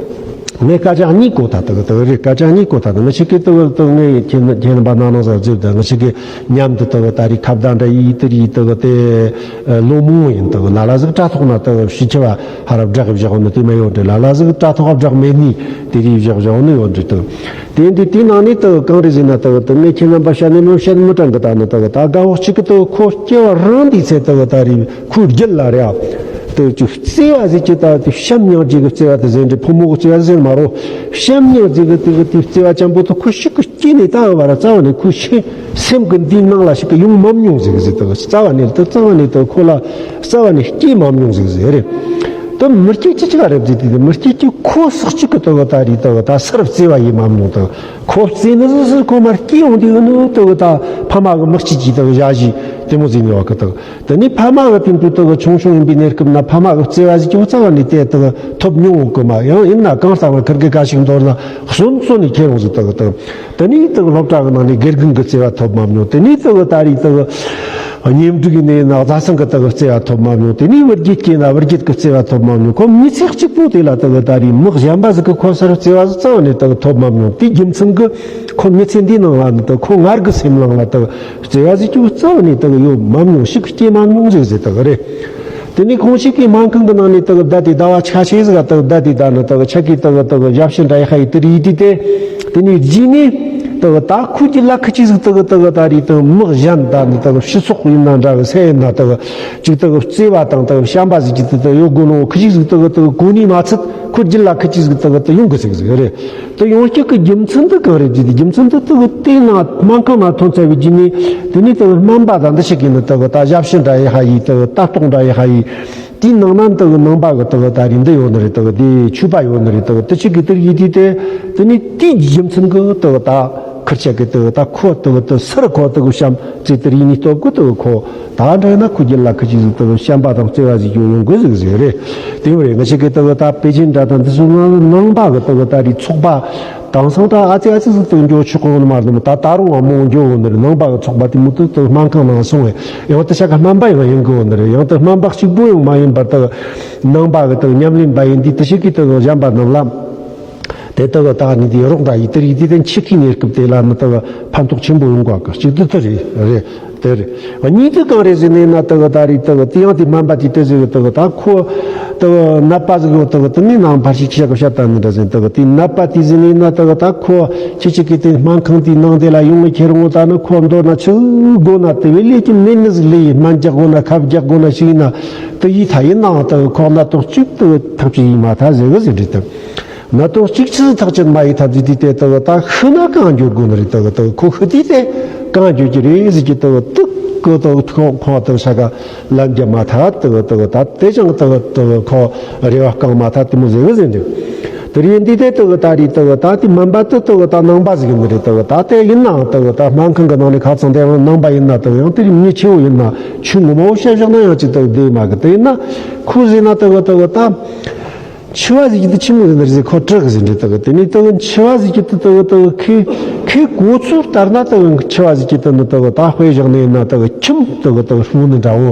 ངས་སྐད་ཆ་གཉིས་གོ་ཐལ། དེ་གི་དེ་གི་རེད། སྐད་ཆ་གཉིས་གོ་ཐལ། དེ་ང་ཞིག་གི་དེ་གི་དེ་ངས་ཁྱེད་ཁྱེད་རྣམ་པ་ནང་ནང་ཟེར་ཟེར་དེ་ང་ཞིག་གི་མཉམ་དུ་དེ་གི་ད་རེས་ཁ་བརྡ་འདྲ་ཡིས་དེ་རེས་དེ་གི་དེ་ལོ་མང་བོ་ཡིན། དེ་གི་ལ་ལ་ཟིག་དྲ་ཐོག་ན་དེ་གི་ཕྱི་ཆེ་བ་ཧ་ར་བསྒྲགས་བཞག་ནི་དེ་མ་ཡོད་དེ་ལ་ལ་ཟིག་དྲ་ཐོག་བསྒྲགས་མེད་ནི་དེ་རེས་བཞག་བཞག་ནི་ཡོད་འདྲི་དེ། དེ་འདི་དེའི་ནང་ནས་དེ་གི་གང་རེད་ཟེར་ན་དེ་གི་དེ་ངས་ཁྱེད་རྣམ་པ་བཤད་ནས་མི་བཤད་ནས་མི་དྲན་གི། ད་ནི་དེ་གི་ད་དགའ་བོ་གཅིག་གི་དེ་གི་ཁོ་སྐྱེ་བ་རང་འདིའི་ཚེ་དེ་གི་ད་རེས་ཁོའི་རྒྱུད་ལ་རེད་ཨ། དེ་ཅིག་བརྩེ་བ་ཟེར་གྱི་ད་དེ་བྱམས་སྙིང་རྗེ་གི་བརྩེ་བ་དེ་ཟེར་འདྲི་ཕོ་མོ་གི་བརྩེ་བ་ཟེར་མ་རོ། བྱམས་སྙིང་རྗེ་གི་དེ་གི་དེ་བརྩེ་བ་ཅན་པོ་དེ་ཁོ་ཞིག་གི་སྐྱེས་ནས་ད་བར་རྩ་བ་ནས་ཁོའི་ཤེས་སེམས་ཀྱི་འདིའི་ནང་ལ་ཞིག་གི་ཡོང་མ་མྱོང་ཟིག་ཟིག་དང་རྩ་བ་ནས་དེ་རྩ་བ་ནས་དེ་ཁོ་ལ་རྩ་བ་ནས་སྐྱེས་མ་མྱོང་ཟིག་ཟིག་རེད། དེ་མི་སྐྱེ་ཅི་ཅི་ག་རེད་ཟིག་དེ་མི་སྐྱེ་ཅི་ཁོ་སོགས་གཅིག་གི་དེ་གི་ད་རེད་དེ་གི་ད་སར་བརྩེ་བ་ཡེ་མ་མྱོང་དང་ཁོ་བརྩེ་ནི་ཟིག་ཟིག་ཁོ་མར་སྐྱེས་ཡོང་དུས་ནི་དེ་གི་ད་ཕ་མ་གི་མི་གཅིག་གིས་དེ་གི་བཞག་བཞིན། དེ་མོ་ཟིག་ནི་བ་གི་དག་དེ་ནས་ཕ་མ་གི་དེ་འདྲ་དག་ཆུང་ཆུང་ཡིན་པའི་གནས་སྐབས་ན་ཕ་མ་གི་བརྩེ་བ་ཟིག་ཅུང་རྩ་བ་ནས་དེ་དག་ཐོབ་མྱོང་གི་མ། ཡང་ཡིན་ན་གང་ལྟར་ན་ཁིར་གི་ག་ཞིག་མདོར་ན་གསོན་གསོན་ནས་ཁྱེར་འོང་ཟིག་དག་དག་དེ་ནས་དག་སློབ་གྲྭ་གི་ནང་ནས་དགེ་རྒན་གི་བརྩེ་བ་ཐོབ་མ་མྱོང་། དེ་ནས་དག་ད་རེས་དག་གཉེན་སྒྲིག་ནས་ན་བཟའ་ཚང་གི་དག་བརྩེ་བ་ཐོབ་མ་མྱོང་། དེ་ནས་བུ་རྒྱུད་སྐྱེས་ན་བུ་རྒྱུད་གི་བརྩེ་བ་ཐོབ་མ་མྱོང་། ཁོ་མི་ཚེ་གཅིག་པོ་དེ་ལ་དག་ད་རེས་མི་གཞན་པ་ཟིག་གི་ཁོ་སར་བརྩེ་བ་ཟིག་རྩ་བ་ནས་དག་ཐོབ་མ་མྱོང་། དེའི་རྒྱུ་མཚན་གི་ཁོ་མི་ཚེ་འདིའི་ནང་ལ་ནི་དག་ཁོ་ངར་གི་སེམས་ནང་ལ་དག་བརྩེ་བ་ཟིག་ཅུང་རྩ་བ་ནས་དག་ཡོད་མ་མྱོང་། ཤུགས་སྐྱེས་མ་མྱོང་ཟིག་ཟེར་དག་རེད། དེ་ནས་ཁོང་ཞིག་གིས་སྨན་ཁང་གི་ནང་ནས་དག་བསྡད་དེ་ཟླ་བ་ཆ་ཤས་ཟིག་ག་དག་བསྡད་དེ་ད་ནི་དག་ཆ་གིས་དག་དག་ཞབས་ཕྱི་འདྲ་ཡི་ཧ་ཡི་དེ་རེད་དེ་དེ། དེ་ནས་རྗེས་ནས་དག་ད་ཁོ་རྒྱུད་ལ་ཁི་ཅིག་ཟིག་དག་དག་ད་རེད་དག་མི་གཞན་ད་ནི་དག་སྤྱི་ཚོགས་ཡིན་ན་འདྲ་གི་སེ་ཡིན་ན་དག་ཅིག་དག་བརྩེ་བ་དང་དག་བྱམས་པ་ཟིག་ཅིག་དག་དག་ཡོད་དགོས་ནོ་ཁི་ཅིག་ཟིག་དག་དག་གོ་ནས་མ་ཚད་ཁོ་རྒྱུད་ལ་ཁི་ཅིག་ཟིག་དག་དག་ཡོང་གི་ཟིག་ཟིག་རེད། དེ་ཡོང་རྒྱུ་གི་རྒྱུ་མཚན་དེ་གང་རེད་ཅེས་དེ་རྒྱུ་མཚན་དེ་དེ་གི་དེ་ན་སྨན་ཁང་ན་ཐོན་ཚར་བའི་རྗེས་ནས་དེ་ནས་དེ་སྨན་པ་དང་འདི་ཞིག་གིས་ནི་དེ་གི་ད་ཞབས་ཕྱི་འདྲ་ཡི་ཧ་ཡི་དེ་གི་ལྟ་རྟོག་འདྲ་ཡི་ཧ་ཡི་དེའི་ནང་ན་དེ་གི་ནང་པ་གི་དེ་གི་ད་རིགས་འདི་ཡོད་ནི་རེད། དེ་གི་དེ་ཆོས་པ་ཡོད་ནི་རེད། དེ་གི་དེ་ཞིག་གིས་དེར་ཡི་དུས་དེ་དེ་ནས་དེའི་རྒྱུ་མཚན་གི་དེ་གི་ད་ཁིར་ཆ་གི་དེ་གི་ད་ཁོ་དེ་གི་དེ་སར་ཁོ་དེ་གི་བྱམས་བརྩེ་དེར་ཡི་ནི་སྟོབས་གི་དེ་གི་ཁོ། ད་འདྲ་ན་ཁོ་རྒྱུད་ལ་ཁི་ཅིག་ཟིག་དེ་བྱམས་པ་དང་བརྩེ་བ་ཟིག་ཡོང་ཡོང་དགོས་ཟིག་ཟེར་རེད། དེ་བས་ང་ཞིག་གི་དེ་བ་ད་པེ་ཅིན་འདྲ་དང་འདི་ཚོ་ནང་ནང་པ་གི་དེ་བ་ད་རེས་ཚོགས་པ་དེང་སང་ད་ཨ་ཙི་ཨ་ཙི་ཟིག་དེ་འགྱོ་ཆོག་གོ་ནི་མ་རེད། ད་ད་རུང་བ་མོ་འགྱོ་འོ་ནི་རེད། ནང་པ་གི་ཚོགས་པ་དེ་མོ་དེ་དེ་སྨན་ཁང་ནང་སོང་བས་ཡང་དེ་ཤ་ཁ་སྨན་པ་ཡང་ཡིན་གི་འོ་ནི་རེད། ཡང་དེ་སྨན་པ་གཅིག་པོ་ཡང་མ་ཡིན་པར་དེ་ནང་པ་གི་དེ་ཉམས་ལེན་པ་ཡིན་དུས་དེ་ཞིག་གི་དེ་གཞན་པ་རྣམས་ལ། དེ་ལྟ་བུ་དག་ནི་དེ་རོགས་འདྲ་ཡི་དེ་རིགས་དེ་དེ་འཆི་ཁའི་གནས་སྐབས་དེ་ལ་ནི་ལྟ་བུ་ཕན་ཐོགས་ཆེན་པོ་ཡོང་གོ་གི། གཅིག་དེ་དེ་རེད་རེད་དེ་རེད། གཉིས་དེ་གང་རེད་ཟེར་ནས་ན་ལྟ་བུ་ད་རེད་ལྟ་བུ་དེ་ཡང་དེ་སྨན་པ་དེ་དེ་ཟེར་གི་ལྟ་བུ་ད་ཁོ་ལྟ་བུ་ནད་པ་ཟིག་ཡོད་ལྟ་བུ་དེ་ནས་ནང་ཕར་ཞིག་ཤ་གི་བཤད་ད་ནི་འདྲ་ཟེར་ལྟ་བུ་དེ་ནད་པ་དེ་ཟེར་ནས་ན་ལྟ་བུ་ད་ཁོ་ཁྱི་གཅིག་གི་དེ་སྨན་ཁང་དེའི་ནང་དེ་ལ་ཡོང་ངེ་ཁྱེར་འོང་ད་ནི་ཁོ་མདོར་ན་ཆི་དགོས་ན་དེ་བས་ལས་ཀྱི་མེད་ནི་ཟིག་ལས་ཡིན། སྨན་རྒྱག་དགོས་ན་ཁབ་རྒྱག་དགོས་ན་ཞིག་ཡིན་ན་དེ་ཡིས་ཐ་ཡིན་ནའང་ལྟ་བུ་ཁོ་ན་ཏོག་གཅིག་ལྟ་བུ་ཐག་གཅོད་ཡིན་མ་ཐ་ཟེར་གི་ཟེར་འདྲི་ལྟ་བུ། ན་ཏོག་གཅིག་ཆི་ཐག་ཆོད་མ་ཡི་ཐབས་ཟིག་དེ་ལྟ་བུ་ད་ཤི་ན་གང་འགྱོ་དགོས་ནི་རེད། ལྟ་བུ་ལྟ་བུ་ཁོ་ཤི་དུས་དེ་གང་འགྱོ་གི་རེད་ཟེར་གི་ལྟ་བུ་ཏུ་ཁོ་ལྟ་བུ་ཁོ་ཁོ་ལྟ་བུ་ཤ་ག་ལན་རྒྱབ་མ་ཐག་ལྟ་བུ་ལྟ་བུ་ད་དེ་ཅང་ལྟ་བུ་ལྟ་བུ་ཁོ་རེ་བ་བསྐང་མ་ཐག་དེ་མོ་ཟེར་གི་ཟེར་འདུག་དེ་རེད་འདི་དེ་ལྟ་བུ་ད་རེད་ལྟ་བུ་ད་དེ་སྨན་པ་དེ་ལྟ་བུ་ད་ནང་པ་ཟིག་ཡིན་ནི་རེད། ལྟ་བུ་ད་དེ་ཡིན་ནའང་ལྟ་བུ་ད་སྨན་ཁང་གི་ནང་ནས་ཁ་ཚང་དེ་ཡང་ནང་པ་ཡིན་ན་ལྟ་བུ་ཡང་དེ་རིགས་མི་ཆེ་བོ་ཡིན་ན་ཆུ་ངོ་མ་བོ་བཤད་བཞག་ན་ཡང་ཅི་ལྟ་བུ་བདེ་མ་གི་དེ་ཡིན་ན་ཁོ་ཟེར་ན་ལྟ་བུ་ལྟ་བུ་ད། འཆི་བ་ཟེར་གྱི་དེ་ཆི་མོ་ཟེར་ནི་རེད་ཟེར་ཁོ་དྲི་གི་ཟེར་འདྲི་ལྟ་གི། དེ་ནས་ལྟ་གི་འཆི་བ་ཟེར་གྱི་དེ་ལྟ་གི་ལྟ་གི་ཁོས་ཁོས་གོ་ཚུལ་ལྟར་ན་ལྟ་གི་འཆི་བ་ཟེར་གྱི་དེ་ནི་ལྟ་གི་ད་དཔེ་བཞག་ནས་ཡིན་ན་ལྟ་གི་ཁྱིམ་ལྟ་གི་ལྟ་གི་ཧྲུལ་ནི་འདྲ་བོ།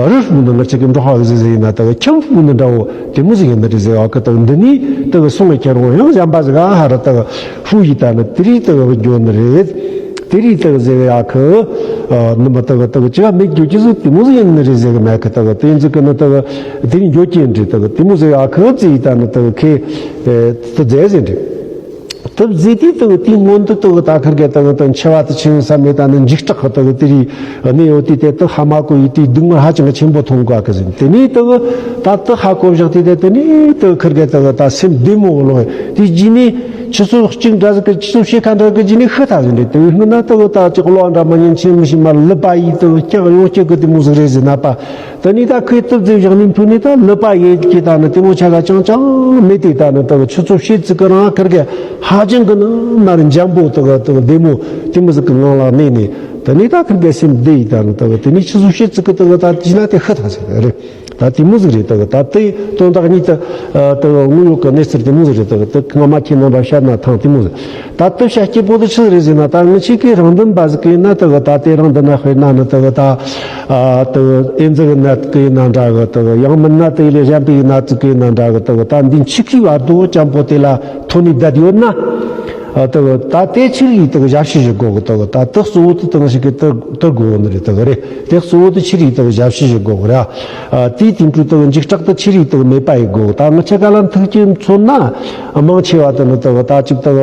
རི་ཧྲུལ་ནི་ང་ཅག་གི་འབྲོག་པ་གི་ཟེར་ཟེར་ཡིན་ན་ལྟ་གི་ཁྱིམ་ཧྲུལ་ནི་འདྲ་བོ་དེ་མོ་ཟིག་ཡིན་ནི་རེད་ཟེར་བ་གི། ལྟ་གི་འདི་ནས་ལྟ་གི་སོང་བའི་ཁྱེར་འོང་ཡང་གཞན་པ་ཟིག་ཨ་ཧ་ར་ལྟ་གི་ཧྲུལ་ཡི་ལྟ་ནི་དེ་རིགས་ལྟ་གི་འགྱོ་ནི་རེད། དེ་རིགས་དག་ཟེར་ཡ་ཁི། ནི་མ་དག་དག་ཅི་ག་མེད་རྒྱུ་ཅི་ཟིག་དེ་མོ་ཟིག་ཡིན་ནི་རེད་ཟེར་གི་མེད་ཁི། དག་དེ་ཟིག་གི་ནི་དག་དེ་རིགས་འགྱོ་ཀྱི་འདྲི་དག་དེ་མོ་ཟེར་ཡ་ཁི་ཙི་ཡི་ད་ནི་དག་ཁི། དུ་ཟེར་ཟེར་འདྲི། དུ་ཟེར་དུས་དག་དེའི་སྔོན་དུ་དག་ད་ཁིར་གི་དག་དུ་འཆི་བ་དུ་ཆེན་བསམ་མེད་ད་ནི་འཇིགས་སྐྲག་གི་དག་དེ་རིགས་གནས་ཡོད་དུས་དེ་དུ་ཧ་མ་གོ་ཡི་དུས་སྡུག་བསྔལ་ཧ་ཅང་གི་ཆེན་པོ་མཐོང་དགོས་ཁི་ཟེར། དེ་ནས་དག་ད་དུ་ཧ་གོ་བཞག་དུས་དེ་དེ་ནས་དག་ཁིར་གི་དག་ད་སེམས་བདེ་མོ་ལོངས་དེ་རྗེས་ནས། ཆུ་ཚོད་གཅིག་འདྲ་ཟིག་གི་ཆུ་ཚོད་ཕྱེད་ཀ་འདྲ་གི་རྗེས་ནས་ཤི་ཐལ་ཟིན་རེད། དེ་བས་སྔོན་ན་དེ་གི་ད་ཅིག་གློ་བ་འདྲ་མ་ཉན་ཆེན་མི་ཤེས་མ་ལུད་པ་ཡིས་དེ་གི་སྐྱག་ཡོང་སྐྱག་གི་དེ་མོ་ཟིག་རེད་ཟེར་ན་པ། དེ་ནས་ད་ཁོས་དུབ་ཙེ་བཞག་ནས་ཕུ་ནས་ད་ལུད་པ་ཡེ་གི་ད་ནི་དེ་མོ་ཆ་ག་ཅང་ཅང་མེད་དེ། ད་ནི་དེ་གི་ཆུ་ཚོད་ཕྱེད་ཙིག་གི་རང་ཁིར་གི་ཧ་ཅང་གི་ནི་མར་འཇམ་པོ་དེ་གི་དེ་གི་བདེ་མོ་དེ་མོ་ཟིག་གི་ངང་ལ་གནས་ནས། དེ་ནས་ད་ཁིར་གི་སེམས་བདེ་ཡིས་ད་ནི་དེ་གི་དེ་ནས་ཆུ་ཚོད་ཕྱེད་ཙིག་གི་དེ་གི་ད་ཅི་ན་དེ་ཤི་ཐལ་ཟེར་རེད། ད་དེ་མོ་ཟིག་རེད། ད་གི་ད་དེ་དོན་དག་གཉིས་དེ་ད་གི་དངོས་ཡོད་གི་གནས་ཚུལ་དེ་མོ་ཟིག་རེད། ད་གི་ད་སྔ་མ་ཁྱེད་རྣམ་པ་བཤད་ན་ཐང་དེ་མོ་ཟིག་ད་དེ་བཤད་སྐྱིད་པོ་དེ་ཆི་ཟིག་རེད་ཟེར་ན། ད་ངི་ཆེ་གི་རང་དོན་པ་ཟིག་གི་ཡིན་ན་ད་གི་ད་དེ་རང་དོན་ན་དཔེར་ན་ནི་ད་གི་ད་ད་གི་ཨེ་ཛི་གི་ནད་གི་ཡིན་ན་འདྲ་གི། ད་གི་ཡང་མིན་ན་དེ་ལས་གཞན་པའི་ནད་ཅིག་གི་ཡིན་ན་འདྲ་གི། ད་གི་ད་འདི་འཆི་ཁའི་བར་དུ་ཅམ་པོ་དེ་ལ་ཐོན་ནས་བསྡད་ཡོད་ན། ཨ་དེ་ད་དེ་ཆི་རིགས་དག་ཞབས་ཕྱི་ཞིག་དགོས་གི། དག་ད་དེ་གཙོ་བོ་དེ་དང་ཞིག་གི་དེ་དེ་དགོས་ནི་རེད། དག་རེད། དེ་གཙོ་བོ་དེ་ཆི་རིགས་དག་ཞབས་ཕྱི་ཞིག་དགོས་གི་ར། ཨ་དེའི་དེ་འཕྲོ་དག་འཇིགས་སྐྲག་དེ་ཆི་རིགས་དག་མེད་པ་ཡིན་དགོས། ད་ང་ཆ་ག་ལ་ཐུག་ཀྱི་མཚོན་ན་མང་ཆེ་བ་དེ་ནི་དག་ད་ཅིག་དག་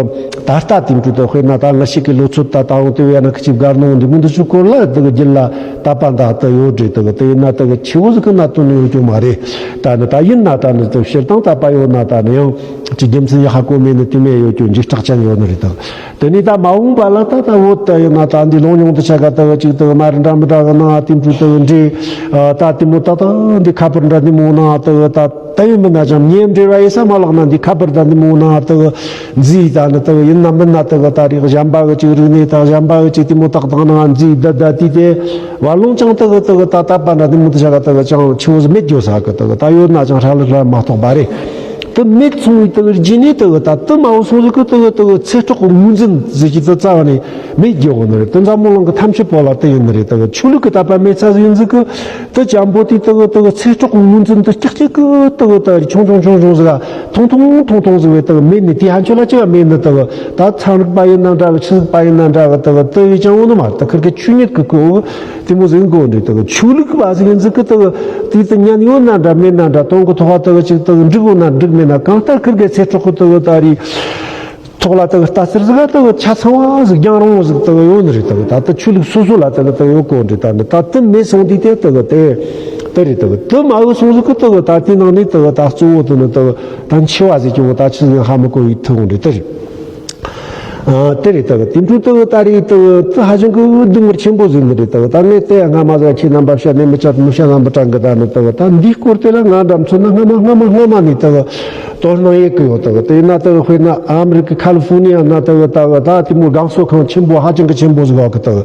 ད་ལྟ་དེ་འཕྲོ་དག་དཔེར་ན་ད་ང་ཞིག་གི་ལོ་ཚོད་ད་ད་འོང་དེ་བས་ན་ཁི་ཅིག་བརྒལ་ནོ་འདི་མོ་འདི་ཚོའི་སྐོར་ལ་དག་རྒྱུད་ལ་དད་པ་འདག་དེ་ཡོད་རེད། དག་དེ་ཡིན་ན་དག་ཆེ་བོ་ཟིག་གི་ན་དོན་ཡོད་རྒྱུ་མ་རེད། ད་ནི་ད་ཡིན་ན་ད་ནི་དག་སྤྱིར་བཏང་དད་པ་ཡོད་ན་ད་ནི་ཡང་། ཅིག་རྒྱུ་མཚན་ཡག་ཧ་གོ་མེད་ནི་དེ་མེད་ཡོད་ཀྱང་འཇིགས་སྐྲག་ཅན་ཡོད་ནི་རེད་དང་། དེ་ནས་ད་མ་འོངས་པ་ལ་ད་ད་བོད་ད་ཡིན་ན་ད་འདི་ལོ་ཉུང་དུ་ཆ་ག་ད་གི་ཅིག་ད་གི་མ་རི་འདྲ་མི་འདྲ་གི་ནང་དེ་འཕྲུལ་ད་གི་འདྲེ་ད་དེ་མོ་ད་ད་འདི་ཁ་པར་འདྲ་འདི་མོ་ནང་ད་གི་ད་ ད་ཡོད་མིན་ན་ཅང་ཉེ་འབྲེལ་བ་ཡེ་ས་མ་ལག་ན་འདི་ཁ་པར་ད་འདི་མོ་ན་དག་འཛི་ད་ནི་དག་ཡིན་ན་མིན་ན་དག་ད་རེས་གཞན་པ་གི་ཅིག་རིག་གནས་དང་གཞན་པ་གི་ཅིག་དེ་མོ་ཏག་ཏག་ན་འཛི་ད་ད་དེ་དེ་བ་ལོང་ཅང་དག་དག་ད་ད་པ་ན་དེ་མོ་དེ་ཞག་དག་ཅང་ཆི་བོ་ཟི་མེད་འགྱོ་ས་གི་དག་ད་ཡོད་ན་ཅང་ཧྲ་ལི་ཧྲ་མ་གཏོགས་པ་རེད། དེ་མེད་སོང་བའི་དག་རྗེས་ནས་དག་ད་དེ་མ་བོ་སོང་ཟིག་གི་དག་དག་ཚེ་སྲོག་གི་ངོས་འཛིན་ཟེར་གྱི་དེ་རྩ་བ་ནས་མེད་འགྱོ་གི་ནི་རེད། དེ་འཛམ་བུ་གླིང་གི་ཐམས་ཅད་པོ་ལ་དེ་ཡིན་ནི་རེད། དག་ཆོས་ལུགས་གི་དད་པ་མེད་ཚ་ཟིག་ཡིན་ཟིག་གི་དེ་ཅམ་པོ་དེ་དག་དག་ཚེ་སྲོག་གི་ངོས་འཛིན་དེ་ཀྱག་ཀྱག་གི་དག་ད་རེས་ཆུང་ཆུང་ཆུང་ཆུང་ཟིག་ག་ཐུང་ཐུང་ཐུང་ཐུང་ཟིག་བས་དག་མེད་ནི་དེ་ཧན་ཆོ་ལ་ཅི་ག་མེད་ནི་དག་ད་ཚན་རིག་པ་ཡིན་ན་འདྲ་གི་ཆི་ཟིག་པ་ཡིན་ན་འདྲ་གི་དག་དེ་བས་ཅང་འོ་ནི་མ་དག་ཁིར་གི་ཆོས་ཉིད་གི་གོ་དེ་མོ་ཟིག་གོ་འདྲི་དག་ཆོས་ལུགས་པ་ཟིག་ཡིན་ཟིག་གི་དག་དེ་དེ་ཉན་ཡོད་ན་འདྲ་མེད་ན་འདྲ་དོན་གི་ཐོག་དག་ཅིག་དག་འགྲིག་ཡོད་ན་འགྲིག་མེད་ན་གང་ལྟར་ཁིར་གི་ཚེ་སྲོག་གི་དག་ད་རེས་ཐོག་ལ་དག་ལྟ་ཚུལ་ཟིག་ག་དག་ཆ་ཚང་བ་ཟིག་རྒྱང་རིང་བོ་ཟིག་དག་ཡོད་ནི་རེད། དག་ད་ལྟ་ཆོས་ལུགས་སོ་སོ་ལ་དག་དག་ཡོད་གོ་འདྲི་ད་ནི་ད་དེ་མེད་སོང་དུས་དེ་དག་དེ་དེ་རེད། དག་དེ་མ་ཡོད་སོང་ཟིག་གི་དག་ད་དེ་ནང་ནས་དག་ད་གཙོ་བོ་དེ་ནི་དག་ད་འཆི་བ་ཟེར་གྱི་འོ་ད་ཆི་ཟིག་ཧ་མི་གོ་བའི་ཐུག་འོང་འདྲི་དེ་རེད། ཨ་དེ་རེད། དག་དེ་འཕྲོ་དག་ད་རེད། དག་དེ་ཧ་ཅང་གི་སྡུག་བསྔལ་ཆེན་པོ་ཟིག་ནི་རེད། དག་ད་ངས་དེ་སྔ་མ་ཟིག་ཁྱེད་རྣམ་པ་བཤད་ནས་མི་ཆད་མི་བཤད་རྣམ་པ་དྲན་གི་ད་ནི་དག་ད་འདིའི་སྐོར་དེ་ལ་ང་འདྲ་མཚོན་ན་སྔ་མ་སྔ་མ་སྔ་མ་ནས་དག་དོ་སྣང་ཡེད་གི་ཡོད། དག་དེ་ན་དག་དཔེར་ན་ཨ་མི་རི་ཀའི་ཁ་ལི་ཧྥོ་ནི་ཡ་ན་དག་ད་ད་དེ་མོ་རྒན་གསོ་ཁང་ཆེན་པོ་ཧ་ཅང་གི་ཆེན་པོ་ཟིག་ཡོད་གི། དག་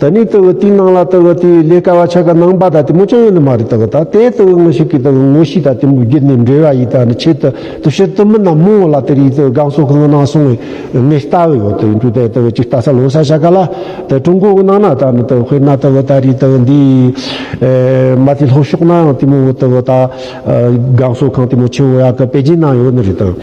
ད་ནི་དག་དེའི་ནང་ལ་དག་དེ་ལས་ཀ་བ་ཆ་ག་ནང་པ་ད་དེ་མོ་ཅང་ཡོད་ནི་མ་རེད། དག་ད་དེ་དག་ངི་ཞིག་གི་དག་ངོ་ཤེས་ད་དེ་མོ་བརྒྱུད་ནས་འབྲེལ་བ་ཡིས་ད་ནི་ཆེད་དུ་དུ་ཕྱིར་དུ་མི་ན་མོ་ལ་དེ་རིགས་དག་རྒན་གསོ་ཁང་ནང་སོང་བས་ངས་ལྟ་བུ་ཡོད། དེ་འདྲ་དེ་དག་ཅིག་ལྟ་ས་ལོ་ས་ཆ་ག་ལ་དེ་ཀྲུང་གོ་གི་ནང་ན་ད་ནི་དག་དཔེར་ན་དག་ད་རེས་དག་འདི་མ་དེ་ལྷོ་ཕྱོགས་ནའང་དེ་མོ་དག་ད་རྒན་གསོ་ཁང་དེ་མོ་ཆེ་བོ་ཡ་གི་པེ་ཅིན་ནང་ཡོད་ནི་རེད། དག་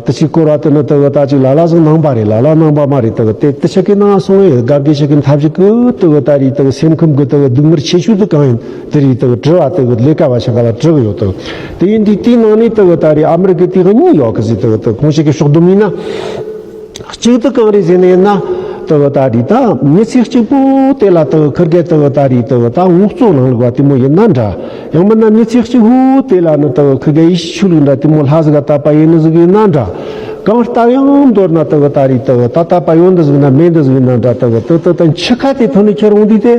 དེ་ཅིག་སྐོར་བ་དེ་ནི་དག་ད་ཅིག་ལ་ལ་ཟིག་ནང་པ་རེད། ལ་ལ་ནང་པ་མ་རེད། དག་དེ་དེ་ཆ་གི་ནང་སོང་བས་དགའ་དགའ་ཆ་གི་ཐབས་ཤིག་གི་དག་ད་རེས་དག་སེམས་ཁམས་གི་དག་སྡུག་བསྔལ་ཆེ་ཤོས་དེ་གང་ཡིན། དེ་རིགས་དག་དྲི་བ་དག་ལས་ཀ་བ་ཆ་ག་ལ་དྲི་གི་ཡོད་དག་དེ་ཡིན་དུས་དེའི་ནང་ནས་དག་ད་རེས་ཨ་མི་རི་ཀའི་དེ་གཉིས་ཡོད་གི་ཟེར། དག་དག་ཁོང་ཞིག་གི་ཕྱོགས་བསྡོམས་ཡིན་ན། གཅིག་དག་གང་རེད་ཟེར་ནས་ན། དག་ད་རེས་ད་མི་ཚེ་གཅིག་པོ་དེ་ལ་དག་ཁིར་གེ་དག་ད་རེས་དག་ད་ངོ་གཙོ་ནང་ལུགས་པ་དེ་མོ་ཡིན་ན་འདྲ། ཡང་མིན་ན་མི་ཚེ་གཅིག་པོ་དེ་ལ་ནི་དག་ཁིར་གེ་ཡེ་ཤུ་ཆོས་ལུགས་འདྲ་དེ་མོ་ལྷ་ཟིག་ག་དད་པ་ཡིན་ནི་ཟིག་ཡིན་ན་འདྲ། གང་ལྟར་ཡང་མདོར་ན་དག་ད་རེས་དག་ད་དད་པ་ཡོད་འདི་ཟིག་ན་མེད་འདི་ཟིག་ཡིན་ན་འདྲ། དག་དག་དག་དག་འཆི་ཁ་དེ་ཐོན་ནས་ཁྱེར་འོང་དུས་དེ།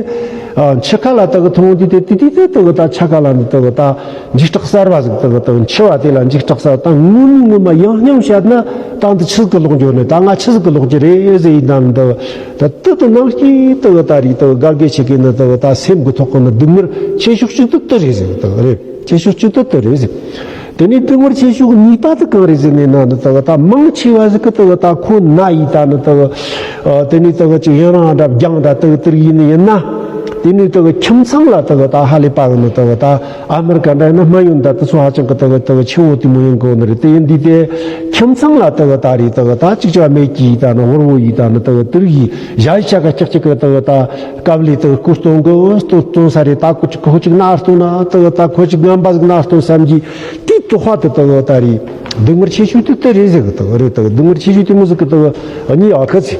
ཨ། འཆི་ཁ་ལ་དག་ཐོན་འོང་དུས་དེ་དེ་དུས་དེ་དག་ད་འཆི་ཁ་ལ་ནི་དག་ད་འཇིགས་སྐྲག་གསར་བ་ཟིག་དག་དག་འཆི་བ་དེ་ལ་འཇིགས་སྐྲག་གསར། ད་ངོ་མ་ངོ་མ་ཡང་སྙིང་བཤད་ན་ད་འདི་ཆི་ཟིག་གི་ལོག་འགྱོ་ནི། ད་ང་ཆི་ཟིག་གི་ལོག་རྒྱུ་རེད་ཟེར་ཡིན་ན་འདི། ད་དེ་དག་ནང་སྐྱིད་དག་ད་རེས་དག་དགའ་དགའ་ཆེ་གི་ནི་དག་ད་སེམས་གི་ཐོག་གི་ནི་སྡུག་བསྔལ་ཆེ་ཤོས་གཅིག་དེ་དེ་རེད་ཟེར། དག་རེད། ཆེ་ཤོས་གཅིག་དེ་དེ་རེད་ཟེར། དེ་ནས་སྡུག་བསྔལ་ཆེ་ཤོས་གཉིས་པ་དེ་གང་རེད་ཟེར་ནས་ན་ནི་དག་ད་མང་ཆེ་བ་ཟིག་གི་དག་ད་ཁོ་ན་ཡིས་ད་ནི་དག་དེ་ནས་དག་ཅིག་ཡུན་རིང་འདྲ་རྒྱང་འདྲ་དག་དེར་ཡིན་ནི་ཡིན་ན། དེ་ནས་དག་ཁྱིམ་ཚང་ལ་དག་ད་ཧ་ལས་པ་གི་ནི་དག་ད་ཨ་མི་རི་ཀ་འདྲ་ཡིན་ན་སྨན་ཡོན་འདྲ་དེ་ཚོ་ཧ་ཅང་གི་དག་དག་ཆེ་བོ་དེ་མོ་ཡིན་གོ་ནི་རེད། དེ་ཡིན་དུས་དེ་ཁྱིམ་ཚང་ལ་དག་ད་རེས་དག་ད་ཅིག་ཅིག་མེད་ཀྱི་ད་ནི་ཧོར་བོ་ཡིས་ད་ནི་དག་དེར་ཡིས་ཞ་ཡི་ཆ་ག་ཀྱག་ཀྱག་གི་དག་ད། སྐབས་ལས་དག་སྐུ་སྟོན་གི་སྟོན་སྟོན་ས་རེད། ད་ཁོ་ཅིག་ཁོ་ཅིག་ན་སྟོན་ན་དག་ད་ཁོ་ཅིག་ངན་པ་ཟིག་ན་སྟོན་བསམ་གྱི་དེའི་དོགས་པ་དེ་དག་ད་རེད། སྡུག་བསྔལ་ཆེ་ཤོས་དེ་དེ་རེད་ཟེར་གི་དག་རེད། དག་སྡུག་བསྔལ་ཆེ་ཤོས་དེ་མོ་ཟིག་གི་དག་གཉིས་ཨ་ཁ་ཚི་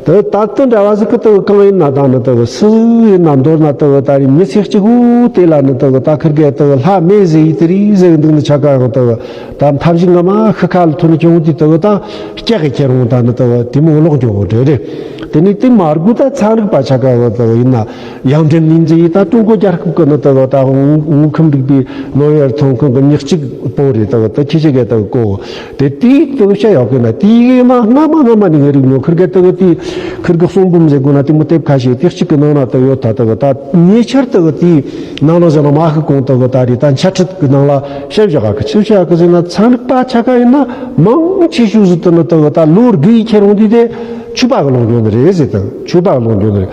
དག་ད་དེ་འདྲ་བ་ཟིག་གི་དག་གང་ཡིན་ན་ད་ནི་དག་སུ་ཡིན་ན་མདོར་ན་དག་ད་རེད། མི་ཚེ་གཅིག་པོ་དེ་ལ་ནི་དག་ད་ཁིར་གེ་དག་ལྷ་མེད་ཟེར་ཡི་དེ་རེད་ཟེར་གི་འདུག་ནི་ཆ་ག་ཡང་དག་ད་མཐའ་བཞི་ང་མ་ཤི་ཁ་ལ་ཐོན་ནི་ཀྱང་དེ་དག་ད་སྐྱག་གི་ཁྱེར་འོང་ད་ནི་དག་དེ་མོ་ལོག་འགྱོ་གི་རེད། དེ་ནས་དེ་མ་དགོས་ད་ཚན་རིག་པ་ཆ་ག་ཡང་དག་ཡིན་ན། ཡང་འདྲེན་ལིན་ཙི་ཡིས་ད་ཀྲུང་གོ་རྒྱལ་ཁབ་ཀྱི་ནི་དག་ད་དངོས་ཁམས་རིག་པའི་ནོ་བེལ་ཐོན་ཁུངས་ཀྱི་ཉག་གཅིག་པོ་རེད། དག་ད་ཁྱི་ཆེ་གེ་དག་གོ་དེ་དེའི་དག་བཤད་ཡོད་གི་ན། དེའི་ན་སྔ་མ་སྔ་མ་ནས་ངའི་རིག་ནོ་ཁིར་གེ་དག་དེ་ཁིར་གི་གསུང་འབུམ་ཟེར་དགོས་ན་དེ་མོ་དེབ་ཁ་ཤས་དེ་གཅིག་གི་ནང་ན་དག་ཡོད། ད་དག་ད་ཉེ་ཆར་དག་དེའི་ནང་ན་བཞག་ན་མ་ཤི་གོང་དག་ད་རེད། ད་འཆད་ཁྲིད་ཀྱི་ནང་ལ་བཤད་བཞག་གི་ཆི་བཤད་གི་ཟེར་ན། ཚན་རིག་པ་ཆ་ག་ཡིན་ན་མང་ཆེ་ཤོས་ཟིག་དེ་ནི་དག་ད་ལོ་དགུའི་ཁྱེར་འོང་དུས་དེ་ཆོས་པ་གི་ལོག་འགྱོ་ནི་རེད་ཟེར། དག་ཆོས་པ་གི་ལོག་འགྱོ་ནི་རེད།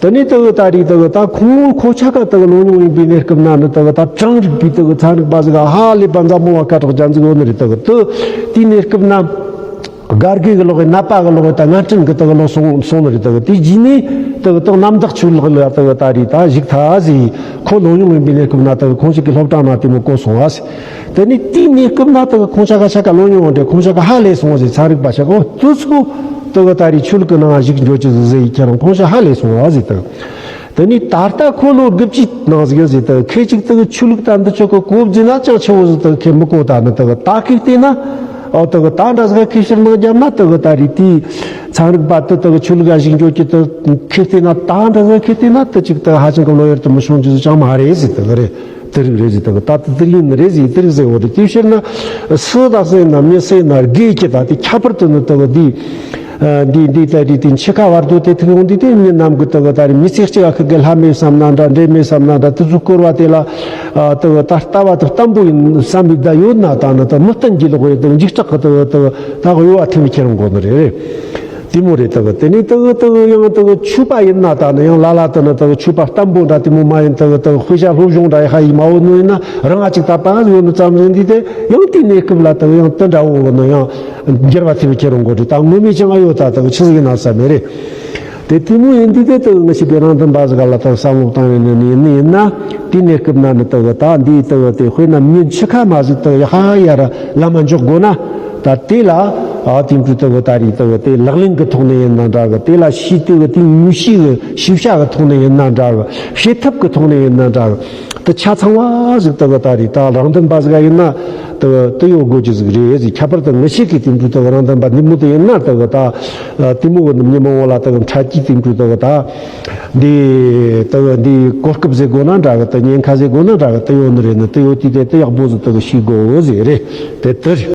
དེ་ནས་དག་ད་རེས་དག་ད་ཁོ་ཁོ་ཆ་ག་དག་ལོ་ཉུང་ཡིན་པའི་གནས་སྐབས་ན་ནི་དག་ད་གྲངས་རིག་པའི་དག་ཚན་རིག་པ་ཟིག་ཧ་ལས་པ་འཛམ་བུ་བ་སྐད་གྲགས་ཅན་ཟིག་ཡོད་ནི་རེད། དག་དེ་དེའི་གནས་སྐབས་ན་དགའ་དགའ་གི་ལོག་གི་ནད་པ་གི་ལོག་གི་ད་ངན་སྐྲན་གི་དག་ལོག་སོང་སོང་ནི་རེད། དག་དེ་རྗེས་ནས་དག་དག་རྣམ་དག་ཆོས་ལགས་ལ་དག་ད་རེས་ད་གཞིགས་ཐ་ཟིག་ཁོ་ལོ་ཉུང་ཡིན་པའི་གནས་སྐབས་ན་དག་ཁོང་ཞིག་གི་སློབ་གྲྭ་ན་དེ་མོ་གོ་སོང་བ་ཟིག་དེ་ནས་དེའི་གནས་སྐབས་ན་དག་ཁོང་ཆ་ག་ཆ་ག་ལོ་ཉུང་བ་འདྲ་ཁོང་ཆ་ག་ཧ་ལས་སོང་བ་ཟིག་ཚན་རིག་པ་ཆ་ག་དུ་ཚོ་དག་ད་རེས་ཆོས་ལུགས་ཀྱི་ནང་ཞུགས་འགྱོ་རྒྱུ་ཟིག་ཟེར་ཡི་ཁྱེད་རང་ཁོང་ཆ་ཧ་ལས་སོང་བ་ཟིག་དག་དེ་ནས་ད་ལྟ་ཁོ་ལོ་དགུ་བཅུའི་ནང་ཟིག་ཡོད་ཟིག་དག་ཁེ་ཅིག་དག་ཆོས་ལུགས་ད་འདི་ཆོ་གི་གོ་བརྫི་ན་ཅང་ཆེ་བོ་ཟིག་དག་ཁེ་མི་གོ་ད་ནི་དག་ད་ཁེ་བལྟས་ན། ཨོ་དག་ད་འདྲ་ཟིག་ཁེ་ཕྱིར་ནང་རྒྱབ་ན་དག་ད་རེས་དེའི་ཚན་རིག་པ་དུ་དག་ཆོས་ལུགས་ཞུགས་འགྱོ་རྒྱུ་དག་ཁེ་བལྟས་ན། ད་འདྲ་ཟིག་ཁེ་བལྟས་ན་དུ་ཅིག་དག་ཧ་ཅང་གི་བློ་ཡུལ་དུ་མི་ཤོང་རྒྱུ་ཟིག་ཅང་མ་རེད་ཟིག་དག་རེད། དེ་རིགས་རེད་ཟེར། དེ་གི་ད་དེ་དེ་ཡིན་རེད་ཟེར། དེ་རིགས་ཟེར་བ་རེད། དེའི་ཕྱིར་ན་སུ་དག་སེ་ན་མི་སེ་ན་དགེ་ཀྱི་ད་དེ་ཁྱད་པར་དུ་ནི་དེ་གི་འདི་འདི་འདི་ད་རེད། དེ་འཆི་ཁ་བར་དུ་དེ་ཐུག་ཡོང་དུས་དེ་མི་རྣམས་ཀྱི་དེ་གི་ད་རེད། མི་ཚེ་གཅིག་ཁ་གི་ལྷ་མེད་བསམ་ན་འདྲ། འདྲེ་མེད་བསམ་ན་འདྲ། དེ་ཚོ་སྐོར་བ་དེ་ལ་དེ་གི་ད་ལྟ་བ་དེ་བརྟན་པོ་ཡིན་བསམ་པའི་བརྡ་ཡོད་ན་ད་ནི་དེ་མི་བརྟན་གྱི་ལོག་རེད། དེ་འཇིགས་སྐྲག་གི་དེ་གི་དེ་གི་ད་གི་གཡོ་བ་ཐེབས་ཁྱེར་འགོ་ནི་རེད། དེ་མོ་རེད། དེ་གི་དེ་ནས་དེ་གི་དེ་གི་ཡང་དེ་གི་ཆོས་པ་ཡིན་ན་ད་ནི་ཡང་ལ་ལ་དེ་ནི་དེ་གི་ཆོས་པ་བརྟན་པོ་འདྲ་དེ་མོ་མ་ཡིན། དེ་གི་དེ་གི་དཔེ་ཆ་སློབ་སྦྱོང་འདྲ་ཡི་ཧ་ཡི་མ་འོ་ནོ་ཡིན་ན་རང་ང་ཅིག་ད་པ་ཡོད་ནི་ཙམ་ཟིག་འདི་དེ་ཡང་དེའི་གནས་སྐབས་ལ་དེ་གི་ཡང་དེ་འདྲ་འོ་ནི་ཡང་འགྱུར་བ་ཐེབས་ཁྱེར་འགོ་རེད། ད་ངོ་མས་ཀྱང་ཨ་ཡོད་ད་དེ་གི་ཆི་ཟིག་ཡིན་ན་བསམ་མེད་རེད། དེ་དེ་མོ་ཡིན་དུས་དེ་དེ་ང་ཞིག་གི་རང་དོན་པ་ཟིག་ལ་དེ་བསམ་བློ་བཏང་ཡོད་ནི་ཡིན་ནི་ཡིན་ན། དེའི་གནས་སྐབས་ན་ནི་དེ་གི་ད་འདིའི་དེ་གི་དེ་དཔེར་ན་མི་འཆི་ཁ་མ་ཟིག་དེ་གི་ཡ་ཧ་ཡ་ར་ལ་མ་འཇོག་དགོས་ན། ད་དེ་ལ་ཨ་དེ་འདྲ་དེ་གི་ད་རེད། དེ་གི་དེ་ལག་ལེན་གི་ཐོག་ནས་ཡིན་ན་འདྲ་གི། དེ་ལ་ཤེས་དེ་གི་དེ་དངོས་ཤེས་གི་ཤེས་བྱ་གི་ཐོག་ནས་ཡིན་ན་འདྲ་གི། བྱེད་ཐབས་གི་ཐོག་ནས་ཡིན་ན་འདྲ་གི། དེ་ཆ་ཚང་བ་ཟིག་དེ་གི་ད་རེད། ད་རང་དོན་པ་ཟིག་ཡིན་ན་དེ་གི་དེ་ཡོད་དགོས་ཀྱི་ཟིག་རེད་ཟེར། ཁྱད་པར་དུ་ངེད་ཅག་གི་དེ་འདྲ་དེ་གི་རང་དོན་པ་འདི་མོ་དེ་ཡིན་ན་དེ་གི་ད་དེ་མོ་གི་ནི་མི་མང་བོ་ལ་དེ་གི་འཕྲད་ཀྱི་དེ་འདྲ་དེ་གི་ད་འདི་དེ་གི་འདི་གོ་སྐབས་ཟེར་དགོས་ན་འདྲ་གི། དེ་ཉེན་ཁ་ཟེར་དགོས་ན་འདྲ་གི། དེ་ཡོད་ནི་རེད། ནི་དེ་ཡོད་དུས་དེ་དེ་ཡག་པོ་ཟིག་དེ་གི་ཤེས་དགོས་ཟེར་རེད། དེ་དེ་རེད།